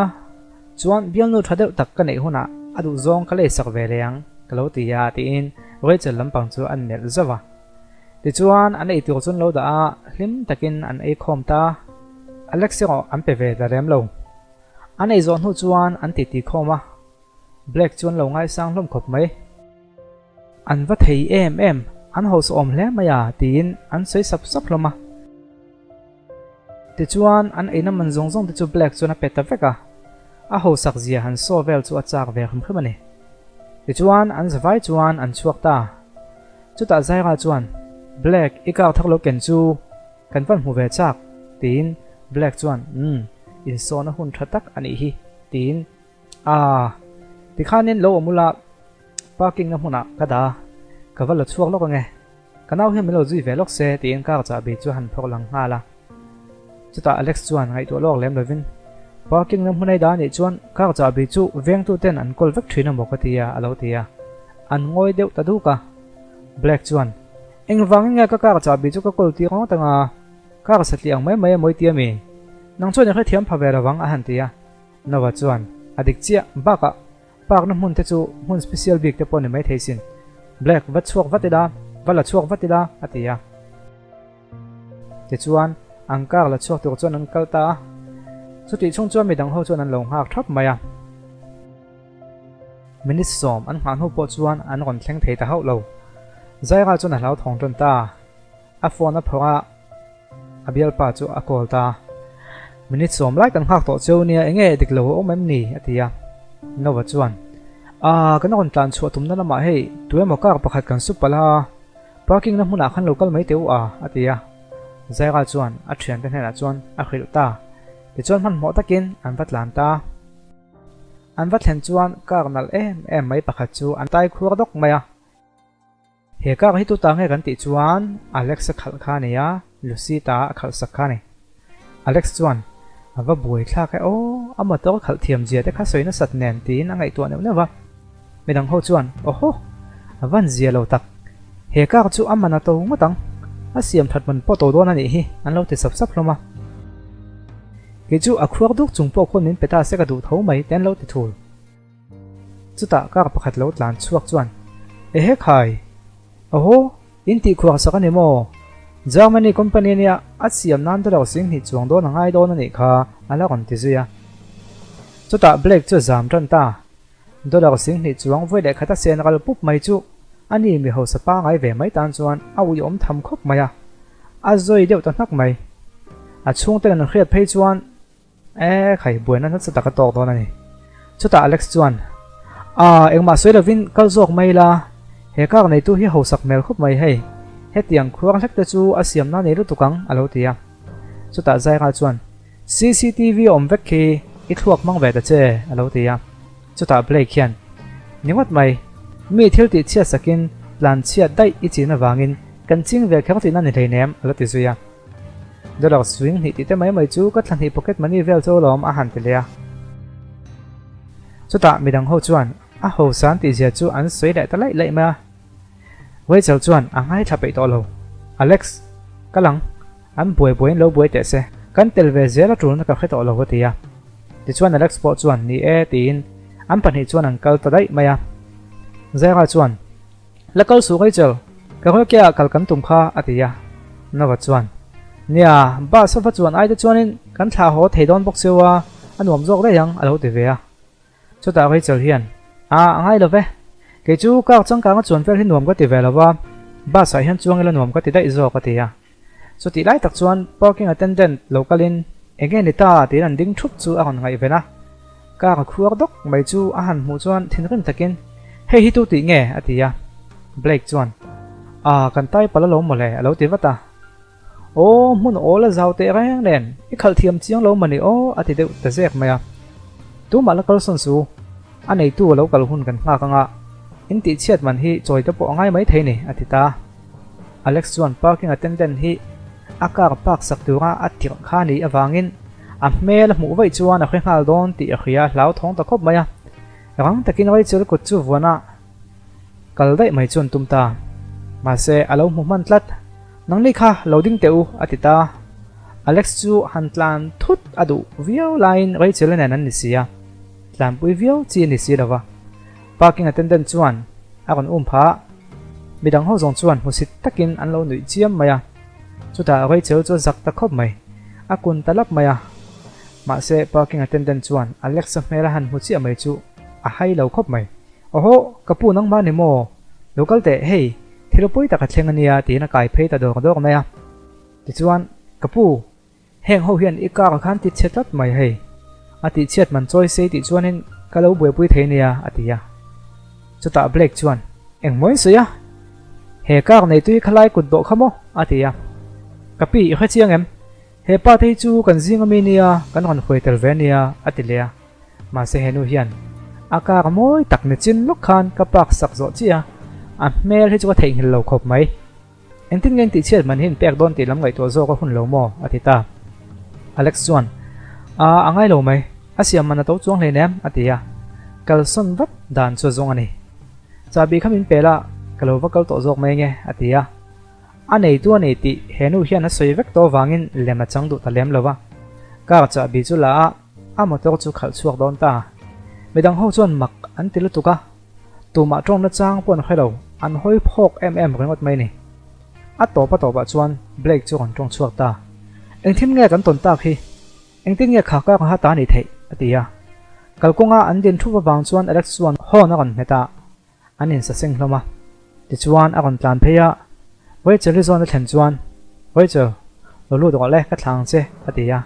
chuan bialnu tha deuh tak ka neih hunah a duhzawng ka leisak ve leh ang, ka lo ti a, tiin Rachel lampang chu a melh zauh a. Tichuan, an eitur chu an lo dah a, hlim takin an ei khawm ta. Alex erawh an pe ve ta rem lo. An ei zawh hnu chuan an titi khawm a, Black chu an lo ngaisang hlawm khawp mai. An va thei em em, an hausa awm hle mai a, tiin an sawi sap sap hlawm a. Tichuan, an eina man zawng zawng te chu Black chuan a pe ta vek a, a hausak zia han saw vel chu a chak ve hrim hrim a ni. Tichuan, an zavai chuan an chhuak ta. Chutah Zaira chuan, Black, i kar thak lo ken chu kan van hmu ve chak, tiin Black chuan, Umm, insawn a hun tha tak a nih hi, tiin, Aah, tikhanin lo awm ula, parking na hmunah ka dah a, ka va la chhuak lawk ange, ka nau hian min lo zui ve lawk se, tiin car chahbi chu a han phawrh lang nghal a. Chutah Alex chuan ngaihtuah lawk lem lovin, Parking na hmun ei dah anih chuan car chahbi chu vengtuten an kawl vek thin amaw ka ti a, a lo ti a. An ngawi deuh ta duk a. Black chuan, Engvangin nge ka car chahbi chu ka kawl tir ngawt anga? Car satliah ang mai mai amaw i ti ami? Nang chuan i hrethiam pha ve lovang, a han ti a. Nova chuan, A dik chiah, bakah Park na hmun te chu hmun special bik te pawh ni maithei sin. Black, va chhuak vat ila, va la chhuak vat ila, a ti a. Tichuan, an car la chhuak tur chuan an kal ta a. Chutih chhung chuan midang ho chuan an lo nghak thap mai a. Minute sawm an nghah hnu pawh chuan an rawn thleng thei ta hauh lo. Zaira chuan a hlauthawng tan ta. A phone a phawrh a, a bialpa chu a call ta. Minute sawm lai kan nghak tawh cheu nia, enge dik lo a awm em ni? a ti a. Nova chuan, Aa, kan rawn tlan chhuah tumna lamah hei tuemaw car pakhat kan sup palh a. Parking na hmunah khan lo kal mai teh u a, a ti a. Zaira chuan a thiante hnenah chuan a hrilh ta. Tichuan hmanhmawh takin an va tlan ta. An va thlen chuan car nalh em em mai pakhat chu an tai khuar dawk mai a. He car hi tuta nge kan tih chuan Alex a khalh kha a ni a, Lucy ta a khalh sak kha a ni. Alex chuan, A va buai thlak e aw, a motor khalh thiam zia te kha sawi nasat nen tiin a ngaihtuah neuh neuh va. Midang ho chuan, Awhaw, a van zia lo tak. He car chu a man a to ngawt ang, a siam that man pawh to dawn a nih hi, an lo ti sap sap hlawm a. Kei chu a khuar duk chung pawh khawn min pe ta se ka duh tho mai te an lo ti thul. Chutah car pakhat lo tlan chhuak chuan, Ehe khai! Awhaw, in tih khuar sak a ni maw? Germany company ania a siam nan dollar 2000 chuang dawn a ngai dawn a nih kha a la rawn ti zui a. Chutah Blake chu a zam tan ta. Dollar 2000 chuang vawi leh khat a sen ral pup mai chu a ni mi hausa pangai ve mai tan chuan a uiawm tham khawp mai a, a zawi deuh ta hnak mai. A chhungten an hriat phei chuan E khai, buaina nasa tak a tawk dawn a ni. Chutah Alex chuan, Aa, engmah sawi lovin kal zawk mai la, he car neitu hi hausak hmel khawp mai hei, hetiang khuang hlek te chu a siamna nei lutuk ang, a lo ti a. Chutah Zaira chuan, CCTV awm vek khi i thluak hmang ve ta che, a lo ti a. Chutah Blake hian, Ni ngawt mai, mi thil tih chhiat sakin tlan chhiat daih i chin avangin kan ching ve kher tihna ni hleinem, a lo ti zui a. Dollar swing hnih tih te mai mai chu ka thla hnih pocket money vel chu alawm a han ti leh a. Chutah midang ho chuan a hosan tih zia chu an sawi leh ta laih laih mai a. Rachel chuan a ngaithla peih tawh lo. Alex, ka lang, an buai buaiin lo buai teh se, kan tel ve zel a tulna ka hre tawh lo a ti a. Tichuan Alex pawh chuan ni e tiin an pahnih chuan an kal ta daih mai a. Zaira chuan. La kal suh Rachel, ka kawlke ah kal kan tum kha a ti a. Nova chuan, Nia, bus a va chuan ai te chuanin kan thlah haw thei dawn bawk cheu a, a nuam zawk daih ang a lo ti ve a. Chutah Rachel hian, A, a ngai lo ve. Kei chu car changkanga chuan vel hi nuam ka ti ve lo va, bus ah hian chuang ila nuam ka ti daih zawk a ti a. Chutih lai tak chuan parking attendant lo kalin enge ni ta tiin an ding thup chu a rawn ngaihven a. Car a khuar dawk mai chu a han hmuh chuan thinrim takin, Hei hi tu tih nge? a ti a. Blake chuan, Ah, kan tai palh alawm mawle a lo ti vat a. Aw, hmun awl a zau teh reng nen, i khalh thiam chiang lo mawni aw a ti deuh ta zek mai a. Tumah la kalsawn su, a neitu a lo kal hun kan nghak anga, in tihchhiat man hi chawi te pawh a ngai maithei ni a ti ta. Alex chuan parking attendant hi a car park sak tura a tirh kha ni avangin a hmel a hmuh vaih chuan a hre nghal dawn tih a hria hlauthawng ta khawp mai a. Rang takin Rachel kut chu vuan a kal daih mai chuan tum ta. Mahse a lo hmu hman tlat. Nangni kha lo ding teh u a ti ta. Alex chu han tlan thut a duh viau laiin Rachel nen an ni si a, tlanpui viau chi a ni si lova. Parking attendant chuan a rawn um phah a, midang ho zawng chuan hmusit takin an lo nuih chiam mai a. Chutah Rachel chu a zak ta khawp mai, a kun ta lap mai a. Mahse parking attendant chuan Alex-a hmel a han hmu chiah mai chu a hai lo khawp mai. Awhaw, ka pu nangmah ni maw? Lo kal teh, hei, thil pawi tak a thleng a nia tiin a kai phei ta dawk dawk mai a. Tichuan, ka pu, Heng ho hian i car khan ti chhe tlat mai hei. A tih chhiat man chawi sei tih chuanin ka lo buaipui thei nia a ti a. Chutah Blake chuan, Engmaw in sawi a? He car neitu hi khalai kut dawh kha maw? a ti a. Ka pi, i hre chiang em? He pa te hi chu kan zing ami nia, kan rawn huai tel ve nia a ti leh a. Mahse he nu hian a car mawi tak ni chin lawk khan ka park sak zawh chiah a, a hmel hi chu ka theihnghilh lo khawp mai. Engtin nge intih chhiat man hi in pek dawn tih lam ngaihtuah zawk a hun lo maw? a ti ta. Alex chuan, Aa, a ngai lo mai. A siam man a to chuang hleinem, a ti a. Kalsawn vat dan chu a zawng a ni. Chahbi kha min pe la, ka lo va kal tawh zawk mai nge, a ti a. A neitu a nei tih he nu hian a sawi vek tawh avangin lem a chang duh ta lem lo va. Car chahbi chu la a, a motor chu khalh chhuak dawn ta. Midang ho chuan mak an ti lutuk a. Tumah tawngna chang pawh an hre lo, an hawi phawk em em ringawt mai ni. A tawp a tawpah chuan Blake chu rawn tawng chhuak ta. Engthim nge kan tawn tak hi? Engtin nge kha kar ha ta ni theih? a ti a. Kalkawnga an din thup avang chuan Alex chuan horn a rawn hmet a, an insaseng hlawm a. Tichuan a rawn tlan phei a, Rachel hi zawn a thlen chuan, Rachel, lo lut rawh le, ka thla ang che, a ti a.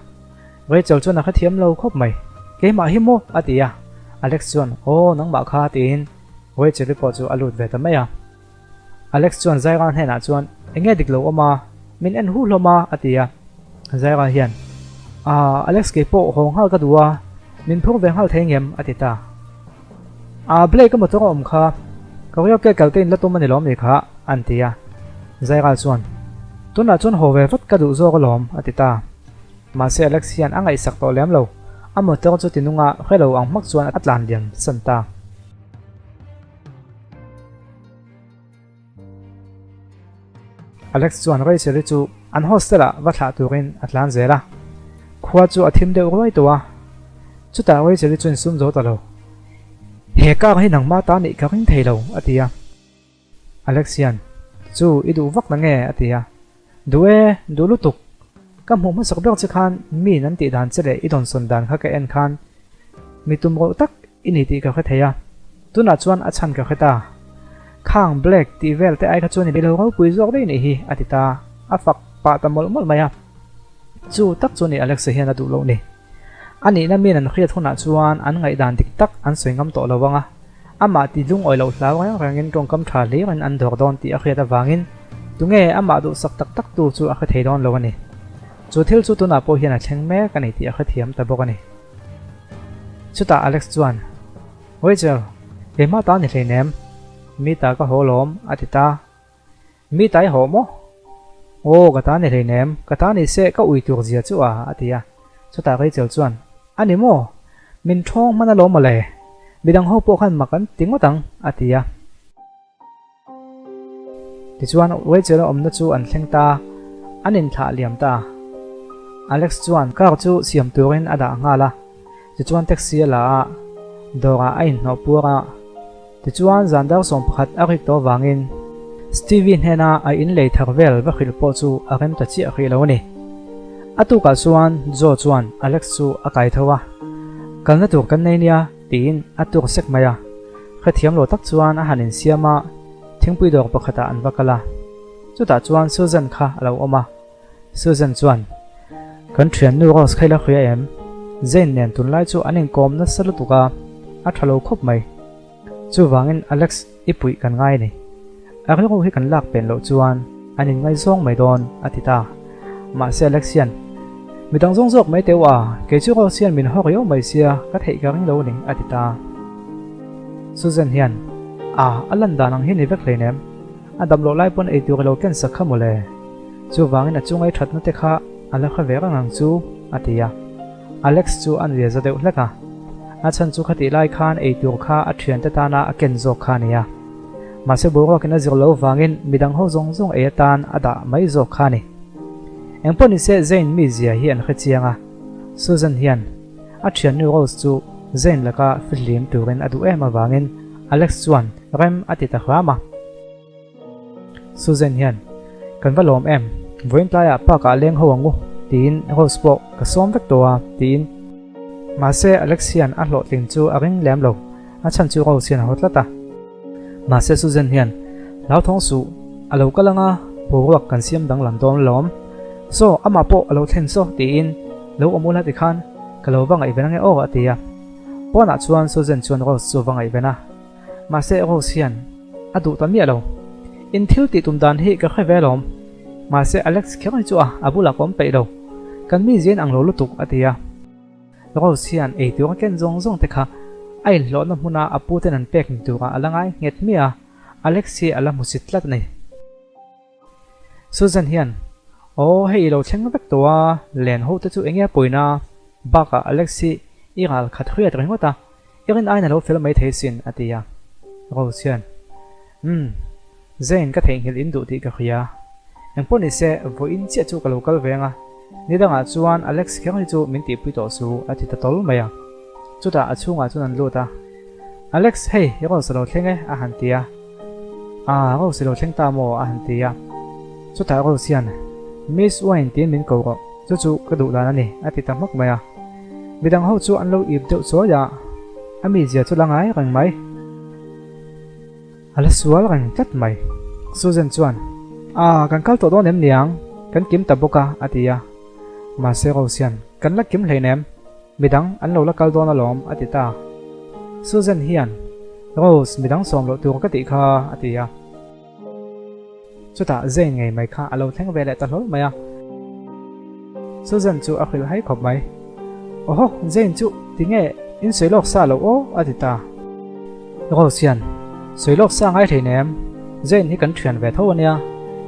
Rachel chuan a hrethiam lo khawp mai, Keimah hi maw? a ti a. Alex chuan, Aw, nangmah kha, tiin Rachel-i pawh chu a lut ve ta mai a. Alex chuan Zaira hnenah chuan, Enge dik lo awm a? Min en hu hlawm a, a ti a. Zaira hian, Aaa, Alex kei pawh haw nghal ka duh a, min phur ve nghal thei ngem? a ti ta. Aa, Blake a motor a awm kha, karaoke kal te in la tum a ni lawm ni kha, an ti a. Zaira chuan, Tunah chuan haw ve vat ka duh zawk alawm, a ti ta. Mahse Alex hian a ngaihsak tawh lem lo, a motor chu tinunga hre lo ang hmak chuan a tlan liam san ta. Alex chuan Rachel-i chu an hostel ah va thlah turin a tlan zel a, khua chu a thim deuh ruai tawh a, chutah Rachel-i chu insum zo ta lo. He car hi nangmah ta nih ka ring thei lo, a ti a. Alex hian, Chu, i duh vak na nge? a ti a. Duh e, duh lutuk. Ka hmuh hmasak ber che khan miin an tih dan che leh i dawnsawn dan kha ka en khan mi tumruh tak i ni tih ka hre thei a, tunah chuan a chhan ka hre ta. Khang Black tih vel te ai kha chuan i lo ropui zawk daih nih hi, a ti ta. A fak pah ta mawlh mawlh mai a. Chu tak chu ni Alexa hian a duh loh ni. A nihna miin an hriat hunah chuan an ngaihdan dik tak an sawi ngam tawh lo ang a, amah ti lungawi loh hlau reng rengin tawngkam tha hlirin an dawr dawn tih a hriat avangin tunge amah duhsak tak tak tu chu a hre thei dawn lo a ni. Chu thil chu tunah pawh hian a thleng mek a ni tih a hrethiam ta bawk a ni. Chutah Alex chuan, Rachel, keimah ta ni hleinem, mi ta ka haw lawm, a ti ta. Mi ta i haw maw? Aw, ka ta ni hleinem, ka ta ni se ka ui tur zia chu a, a ti a. Chutah Rachel chuan, A ni maw? Min ṭhawng hman alawm mawle, midang ho pawh khan mak an ti ngawt ang, a ti a. Tichuan Rachel a awmna chu an thleng ta, an inthlah liam ta. Alex chuan car chu siam turin a dah nghal a, tichuan taxi a la a, dawrah a inhnawh puar a. Tichuan zan dar 11 a rik tawh vangin Stevie hnena a inlei thar vel va hrilh pawh chu a rem ta chiah hrih lo a ni. A tukah chuan Joe chuan Alex chu a kai tho a, Kalna tur kan nei nia, tiin a tur sek mai a. Hrethiam lo tak chuan a han insiam a, thingpui dawr pakhatah an va kal a. Chutah chuan Susan kha a lo awm a. Susan chuan, Kan thiannu Rose kha i la hria em? Jane nen tunlai chu an inkawm nasa lutuk a, a tha lo khawp mai. Chuvangin Alex i puih kan ngai a ni. A rilru hi kan lak pen loh chuan an inngaizawng mai dawn, a ti ta. Mahse Alex hian, Mi dang zawng zawk mai teu a, kei chu Rose hian min haw riau mai sia, ka theih ka ring lo a ni, a ti ta. Susan hian, A, a lan dan ang hi ni vek hleinem. A dam loh lai pawn ei tur i lo ken sak kha mawle. Chuvangin a chungai thatna te kha a la hre ve reng ang chu, a ti a. Alex chu a nuih a za deuh hlek a. A chhan chu khatih lai khan ei tur kha a thiante tana a ken zawk kha a ni a. Mahse boruakin a zir lo vangin midang ho zawng zawng ei atan a dah mai zawk kha a ni. Engpawh nise Zane mizia hi an hre chiang a, Susan hian a thiannu Rose chu Zane laka fihlim turin a duh em avangin Alex chuan rem a ti ta hram a. Susan hian, Kan va lawm em? Vawiin tlaiah park ah leng ho ang u, tiin Rose pawh ka sawm vek tawh a, tiin. Mahse Alex hian a hlawhtling chu a ring lem lo, a chhan chu Rose hian a haw tlat a. Mahse Susan hian, Hlauthawng suh, a lo kal anga boruak kan siam danglam dawn lawm. Saw, amah pawh a lo thlen saw, tiin lo awm ula tikhan ka lo va ngaihven ange aw, a ti a. Pawnah chuan Susan chuan Rose chu a va ngaihven a. Mahse Rose hian a duh ta miah lo. In thil tih tum dan hi ka hre ve alawm. Mahse Alex kher hi chu a a bulah ka awm peih lo. Kan mi zian ang lo lutuk a ti a. Rose hian ei tur a ken zawng zawng te kha a inhlawhna hmuna a pu ten an pek ni turah a la ngai nghet miah a, Alex hi a la hmusit tlat a ni. Susan hian, Aw, hei i lo thleng vek tawh a, len ho te chu enge a pawina? Bakah Alex hi i ral khat hriat ringawt a, i rin aiin a lo fel mai thei sin, a ti a. Rose hian, Umm, Zane ka theihnghilh in duh tih ka hria. Engpawh ni se, vawiin chiah chu ka lo kal ve ang a, ni dangah chuan Alex kher hi chu min tihpui tawh su, a ti ta tawl mai a. Chutah a chhungah chuan an lut a, Alex, hei, Rose a lo thleng e, a han ti a. Ah, Rose i lo thleng ta maw? a han ti a. Chutah Rose hian, Miss Wayne tiin min ko rawh, chu chu ka duh dan a ni, a ti ta hmak mai a. Midang ho chu an lo ip deuh chawi a, a mizia chu la ngai reng mai. A la sual reng tlat mai. Susan chuan, Ah, kan kal tawh dawn em niang? Kan kim ta bawk a, a ti a. Mahse Rose hian, Kan la kim hleinem. Midang an lo la kal dawn alawm, a ti ta. Susan hian, Rose, midang sawm loh tur ka tih kha, a ti a. Chutah Zane ngei mai kha a lo thleng ve leh ta hlawl mai a. Susan chu a hrilh hai khawp mai. Awhaw, Zane chu tinge in sawi lawk sa loh aw, a ti ta. Rose hian, Sawi lawk sa ngai hlei nem, Zane hi kan thian ve tho a nia,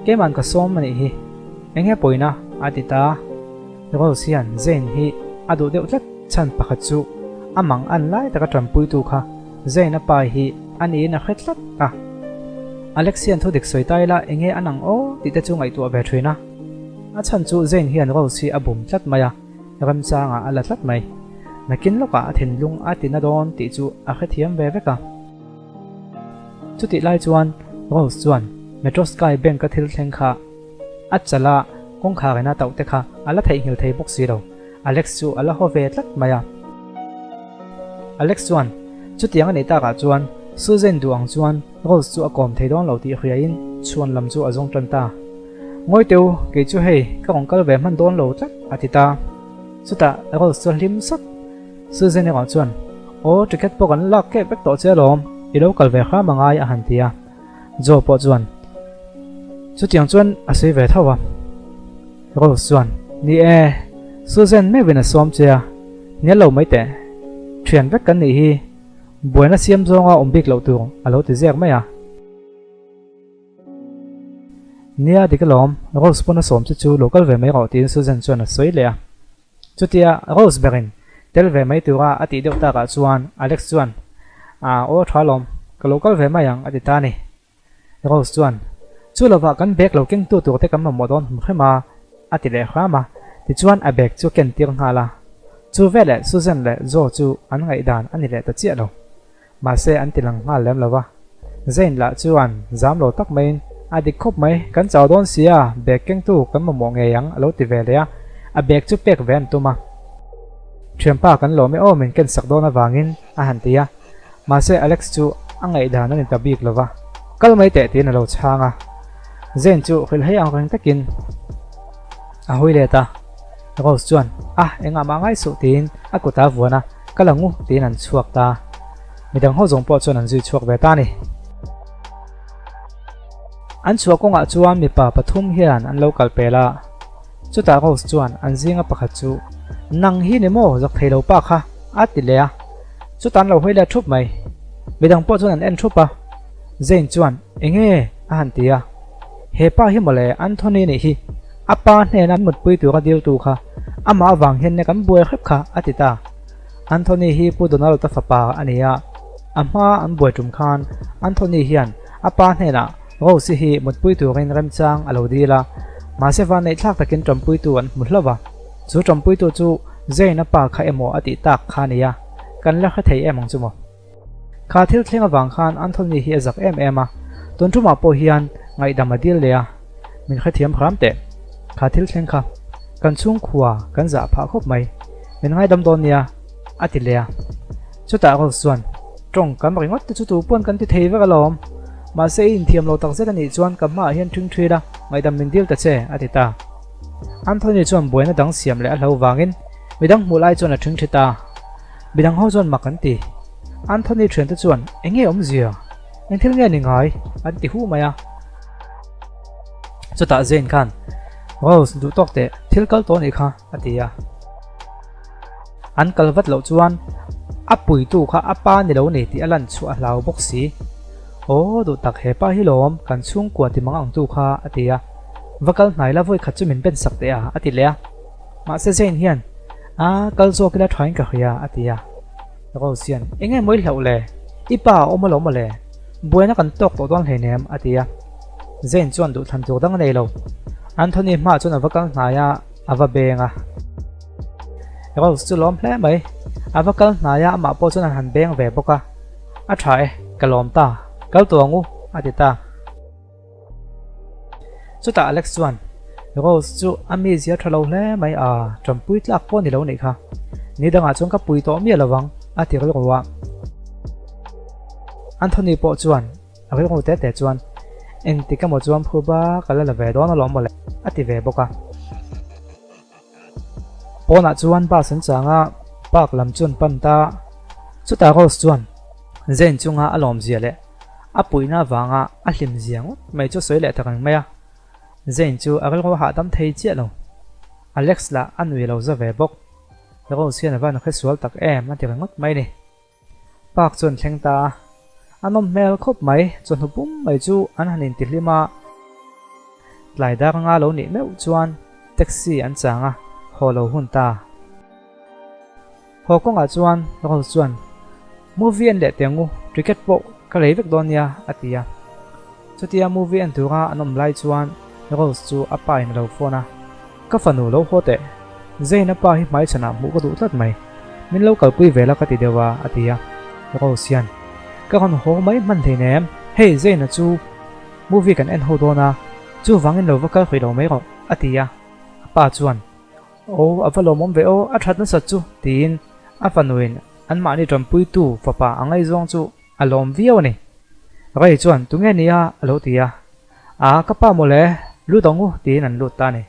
keiman ka sawm a nih hi. Enge pawina? a ti ta. Rose hian Zane hi a duh deuh tlat chhan pakhat chu a mang an lai taka tanpuitu kha Zane a pa hi a niin a hre tlat a. Alex hian thudik sawi ta ila enge an ang aw tih te chu ngaihtuah ve thin a. A chhan chu Zane hian Rose hi a bum tlat mai a, remchangah a la tlat mai. Nakin lawkah a thinlung a ti na dawn tih chu a hrethiam ve vek a. Chutih lai chuan Rose chuan Metro Sky Bank-a thil thleng kha. A chala kawngkhar ina tauh te kha a la theihnghilh thei bawk si lo. Alex chu a la haw ve tlat mai a. Alex chuan, Chutiang a nih takah chuan Susan duh ang chuan Rose chu a kawm thei dawn lo tih hriain chhuan lam chu a zawng tan ta. Ngawi teu, kei chu hei ka rawn kal ve hman dawn lo tlat, a ti ta. Chutah Rose chu a hlim sawt. Susan erawh chuan, Aw, ticket pawh kan lak keh vek tawh che alawm, i lo kal ve hram angai, a han ti a. Joe pawh chuan, Chutiang chuan a sawi ve tho a. Rose chuan, Ni e, Susan meuhin a sawm che a, hnial lo mai teh. Thian vek kan nih hi, buaina siam zawnga awm bik loh tur a lo ti ziak mai a. Nia dik alawm, Rose pawn a sawm che chu lo kal ve mai rawh tiin Susan chuan a sawi leh a. Chutia Rose berin tel ve mai tura a tih deuh takah chuan Alex chuan, Aa aw tha alawm, ka lo kal ve mai ang a ti ta a ni. Rose chuan, Chu lovah kan bag lo kengtu tur te kan mamawh dawn hmu hrem a, a ti leh hram a. Tichuan a bag chu ken tir nghal a. Chu veleh Susan leh Joe chu an ngaihdan a ni leh ta chiah lo. Mahse an ti lang nghal lem lo va. Zane lah chuan zam lo tak maiin, A dik khawp mai, kan chau dawn si a, bag kengtu kan mamawh ngei ang a lo ti ve leh a, a bag chu pek ve an tum a. Thianpa kan lawm e aw min ken sak dawn avangin a han ti a. Mahse Alex chu a ngaihdan a ni ta bik lo va, Kal mai teh tiin a lo chhang a. Zane chu hrilhhei ang reng takin a hawi let a. Rose chuan, A, engah mah ngai suh tiin a kut a vuan a. Ka la ngu tiin an chhuak ta. Midang ho zawng pawh chuan an zui chhuak ve ta a ni. An chhuah kawngah chuan mipa pathum hian an lo kal pel a. Chutah Rose chuan an zinga pakhat chu, Nang hi ni maw zak thei lo pa kha? a ti leh a. Chutah an lo hawi let thup mai. Midang pawh chuan an en thup a. Zane chuan, Enge? a han ti a. He pa hi mawle Anthony nih hi. A pa hnena mutpui tura diltu kha amah avang hian ne kan buai hrep kha a ti ta. Anthony hi Pu Donald-a fapa a ni a, a hma an buai tum khan Anthony hian a pa hnenah Rose-i hi mutpui turin remchang a lo dil a, mahse vanneihthlak takin ṭawmpuitu an hmu hlauh a. Chu ṭawmpuitu chu Zane-a pa kha emaw a tih tak kha a ni a, kan la hre thei em ang chu maw? Kha thil thleng avang khan Anthony hi a zak em em a, tun tumah pawh hian ngaihdam a dil leh a, min hrethiam hram teh. Kha thil thleng kha kan chhungkhua kan zah phah khawp mai, min ngaidam dawn nia, a ti leh a. Chutah Rose chuan, Tawng kam ringawt te chu tu pawn kan ti thei vek alawm, mahse i inthiam lo takzet a nih chuan ka hmaah hian ṭhing ṭhi la, ngaihdam min dil ta che, a ti ta. Anthony chuan buaina dang siam leh a hlo vangin midang hmuh lai chuan a ṭhing ṭhi ta. Midang ho chuan mak an ti. Anthony thiante chuan, Eng nge awmzia? Eng thil nge ni ngai? an ti hu mai a. Chutah Zane khan, Rose, duh tawk teh, thil kal tawh anih kha, a ti a. An kal vat loh chuan a puitu kha a pa ni lo ni tih a lan chhuah a hlau bawk si. Aw, duh tak he pa hi lawm, kan chhungkua ti mang ang tu kha, a ti a. Va kal hnai la vawi khat chu min ben sak teh a, a ti leh a. Mahse Zane hian, A, kal zawk ila thain ka hria, a ti a. Rose hian, Eng nge mawi hlauh le? I pa a awm alawm mawle. Buaina kan tawk tawh dawn hleinem, a ti a. Zane chuan duhthlan tur dang a nei lo. Anthony hmaah chuan a va kal hnai a, a va beng a. Rose chu lawm hle mai. A va kal hnai a, amah pawh chuan a han beng ve bawk a. A tha e, ka lawm ta. Kal tawh ang u, a ti ta. Chutah Alex chuan, Rose chu a mizia tha lo hle mai a, ṭampui tlak pawh ni lo nih kha. Ni dangah chuan ka pui tawh miah lo vang, a ti rilru a. Anthony pawh chuan a rilru te te chuan, Engtik emaw chuan phuba ka la la ve dawn alawm mawle, a ti ve bawk a. Pawnah chuan bus an chang a, park lam chu an pan ta. Chutah Rose chuan Zane chunga a lawmzia leh a puihna avanga a hlim zia ngawt mai chu a sawi leh ta reng mai a. Zane chu a rilru hahdam thei chiah lo. Alex lah a nui lo za ve bawk. Rose hian a van hre sual tak em a ti ringawt mai ni. Park chu an thleng ta a, a nawm hmel khawp mai, chawhnu pum mai chu an han intihlim a. Tlai dar anga lo nih meuh chuan taxi an chang a, haw lo hun ta. Haw kawngah chuan Rose chuan, Movie en leh teh angu, ticket pawh ka lei vek dawn nia, a ti a. Chutia movie en tura an awm lai chuan Rose chu a pa in a lo phone a, Ka fanu lo haw teh, Zane a pa hi hmaichhanah hmuh ka duh tlat mai, min lo kalpui ve la ka ti deuh a, a ti a. Rose hian, Ka rawn haw mai hman thei nem, hei Zane-a chu movie kan en ho dawn a. Chuvangin lo va kal hrih lo mai rawh, a ti a. A pa chuan, Aw, a va lawmawm ve aw, a that nasat chu, tiin a fanuin anmahni ṭanpuitu fapa a ngaihzawng chu a lawm viau a ni. Ray chuan, Tunge ni a? a lo ti a. A, ka pa mawle, lut ang u, tiin an lut ta a ni.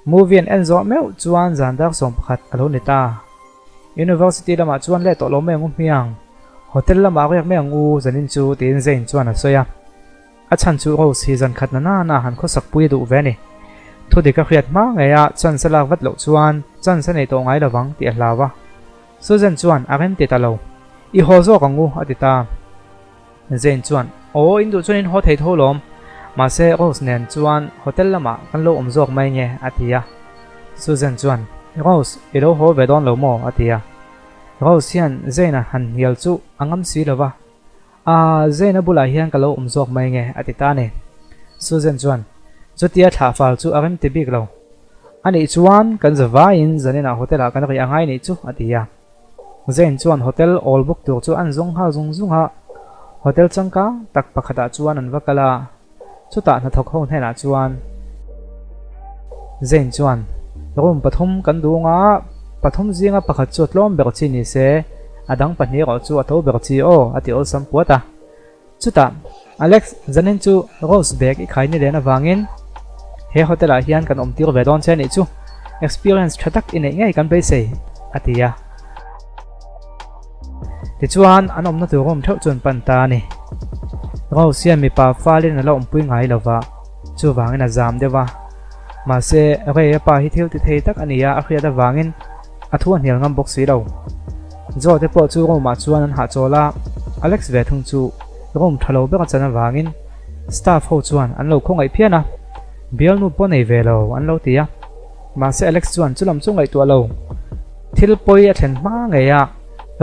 Movie an en zawh meuh chuan zan dar 11 a lo ni ta. University lamah chuan leh tawh lo mai ang u hmiang. Hotel lamah riak mai ang u zanin chu tiin Zane chuan a sawi a. A chhan chu Rose hi zan khat na nana han khawsak pui a duh ve a ni. Thudik a hriat hma ngei a chance a lak vat loh chuan chance a nei tawh ngai lovang tih a hlau a. Susan chuan a rem ti ta lo. I haw zawk ang u a ti ta. Zane chuan, Aw, in duh chuan in haw thei tho lawm. Mahse, Rose nen chuan hotel lamah kan lo awm zawk mai nge, a ti a. Susan chuan, Rose, i lo haw ve dawn lo maw? a ti a. Rose hian Zane-a han hnial chu a ngam si lo va. Aa, Zane-a bulah hian ka lo awm zawk mai nge, a ti ta a ni. Susan chuan, Chutia thlah fal chu a rem ti bik lo. Anih chuan kan zavaiin zaninah hotel-ah kan rih a ngai nih chu, a ti a. Zane chuan hotel awl bawk tur chu an zawng nghal zung zung a, hotel changkang tak pakhatah chuan an va kal a, chutah hnathawk ho hnenah chuan Zane chuan, Room pathum kan duh anga, pathum zinga pakhat chu a tlawm ber chi ni se, a dang pahnih erawh chu a to ber chi aw, a ti awlsam puat a. Chutah, Alex, zanin chu Rose bag i khai ni len avangin he hotel ah hian kan awm tir ve dawn che anih chu, experience tha tak i neih ngei kan beisei, a ti a. Tichuan, an awmna tur room theuh chu an pan ta a ni. Rose hian mipa falin a la awmpui ngai lo va, chuvangin a zam deuh a. Mahse, Ray a pa hi thil ti thei tak a ni a, a hriat avangin a thu a hnial ngam bawk si lo. Joe te pawh chu room ah chuan an hahchawl a, Alex ve thung chu room tha lo ber a chan avangin staff ho chuan an lo khawngaih phian a, bialnu pawh nei ve lo an lo ti a. Mahse Alex chuan chulam chu ngaihtuah lo, thil pawi a thlen hma ngei a,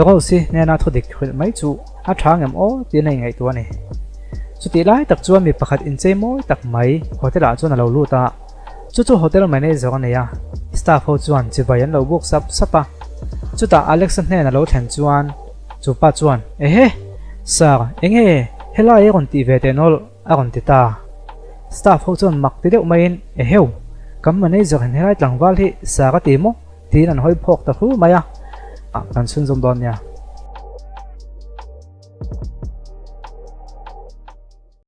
Rose-i hnena thu dik hrilh mai chu a tha ngem aw tiin a inngaihtuah a ni. Chutih lai tak chuan mi pakhat inchei mawi tak mai hotel ah chuan a lo lut a. Chu chu hotel manager a nei a, staff ho chuan chibai an lo buk sap sap a. Chutah Alex-a hnen a lo thlen chuan chu pa chuan, Ehe! Sir, enge helai a rawn tih ve teh nawlh? a rawn ti ta. Staff ho chuan mak ti deuh maiin, Eheu! Kan manager in helai tlangval hi sir a ti maw? tiin an hawi phawk ta hu mai a. Kan chhunzawm dawn nia.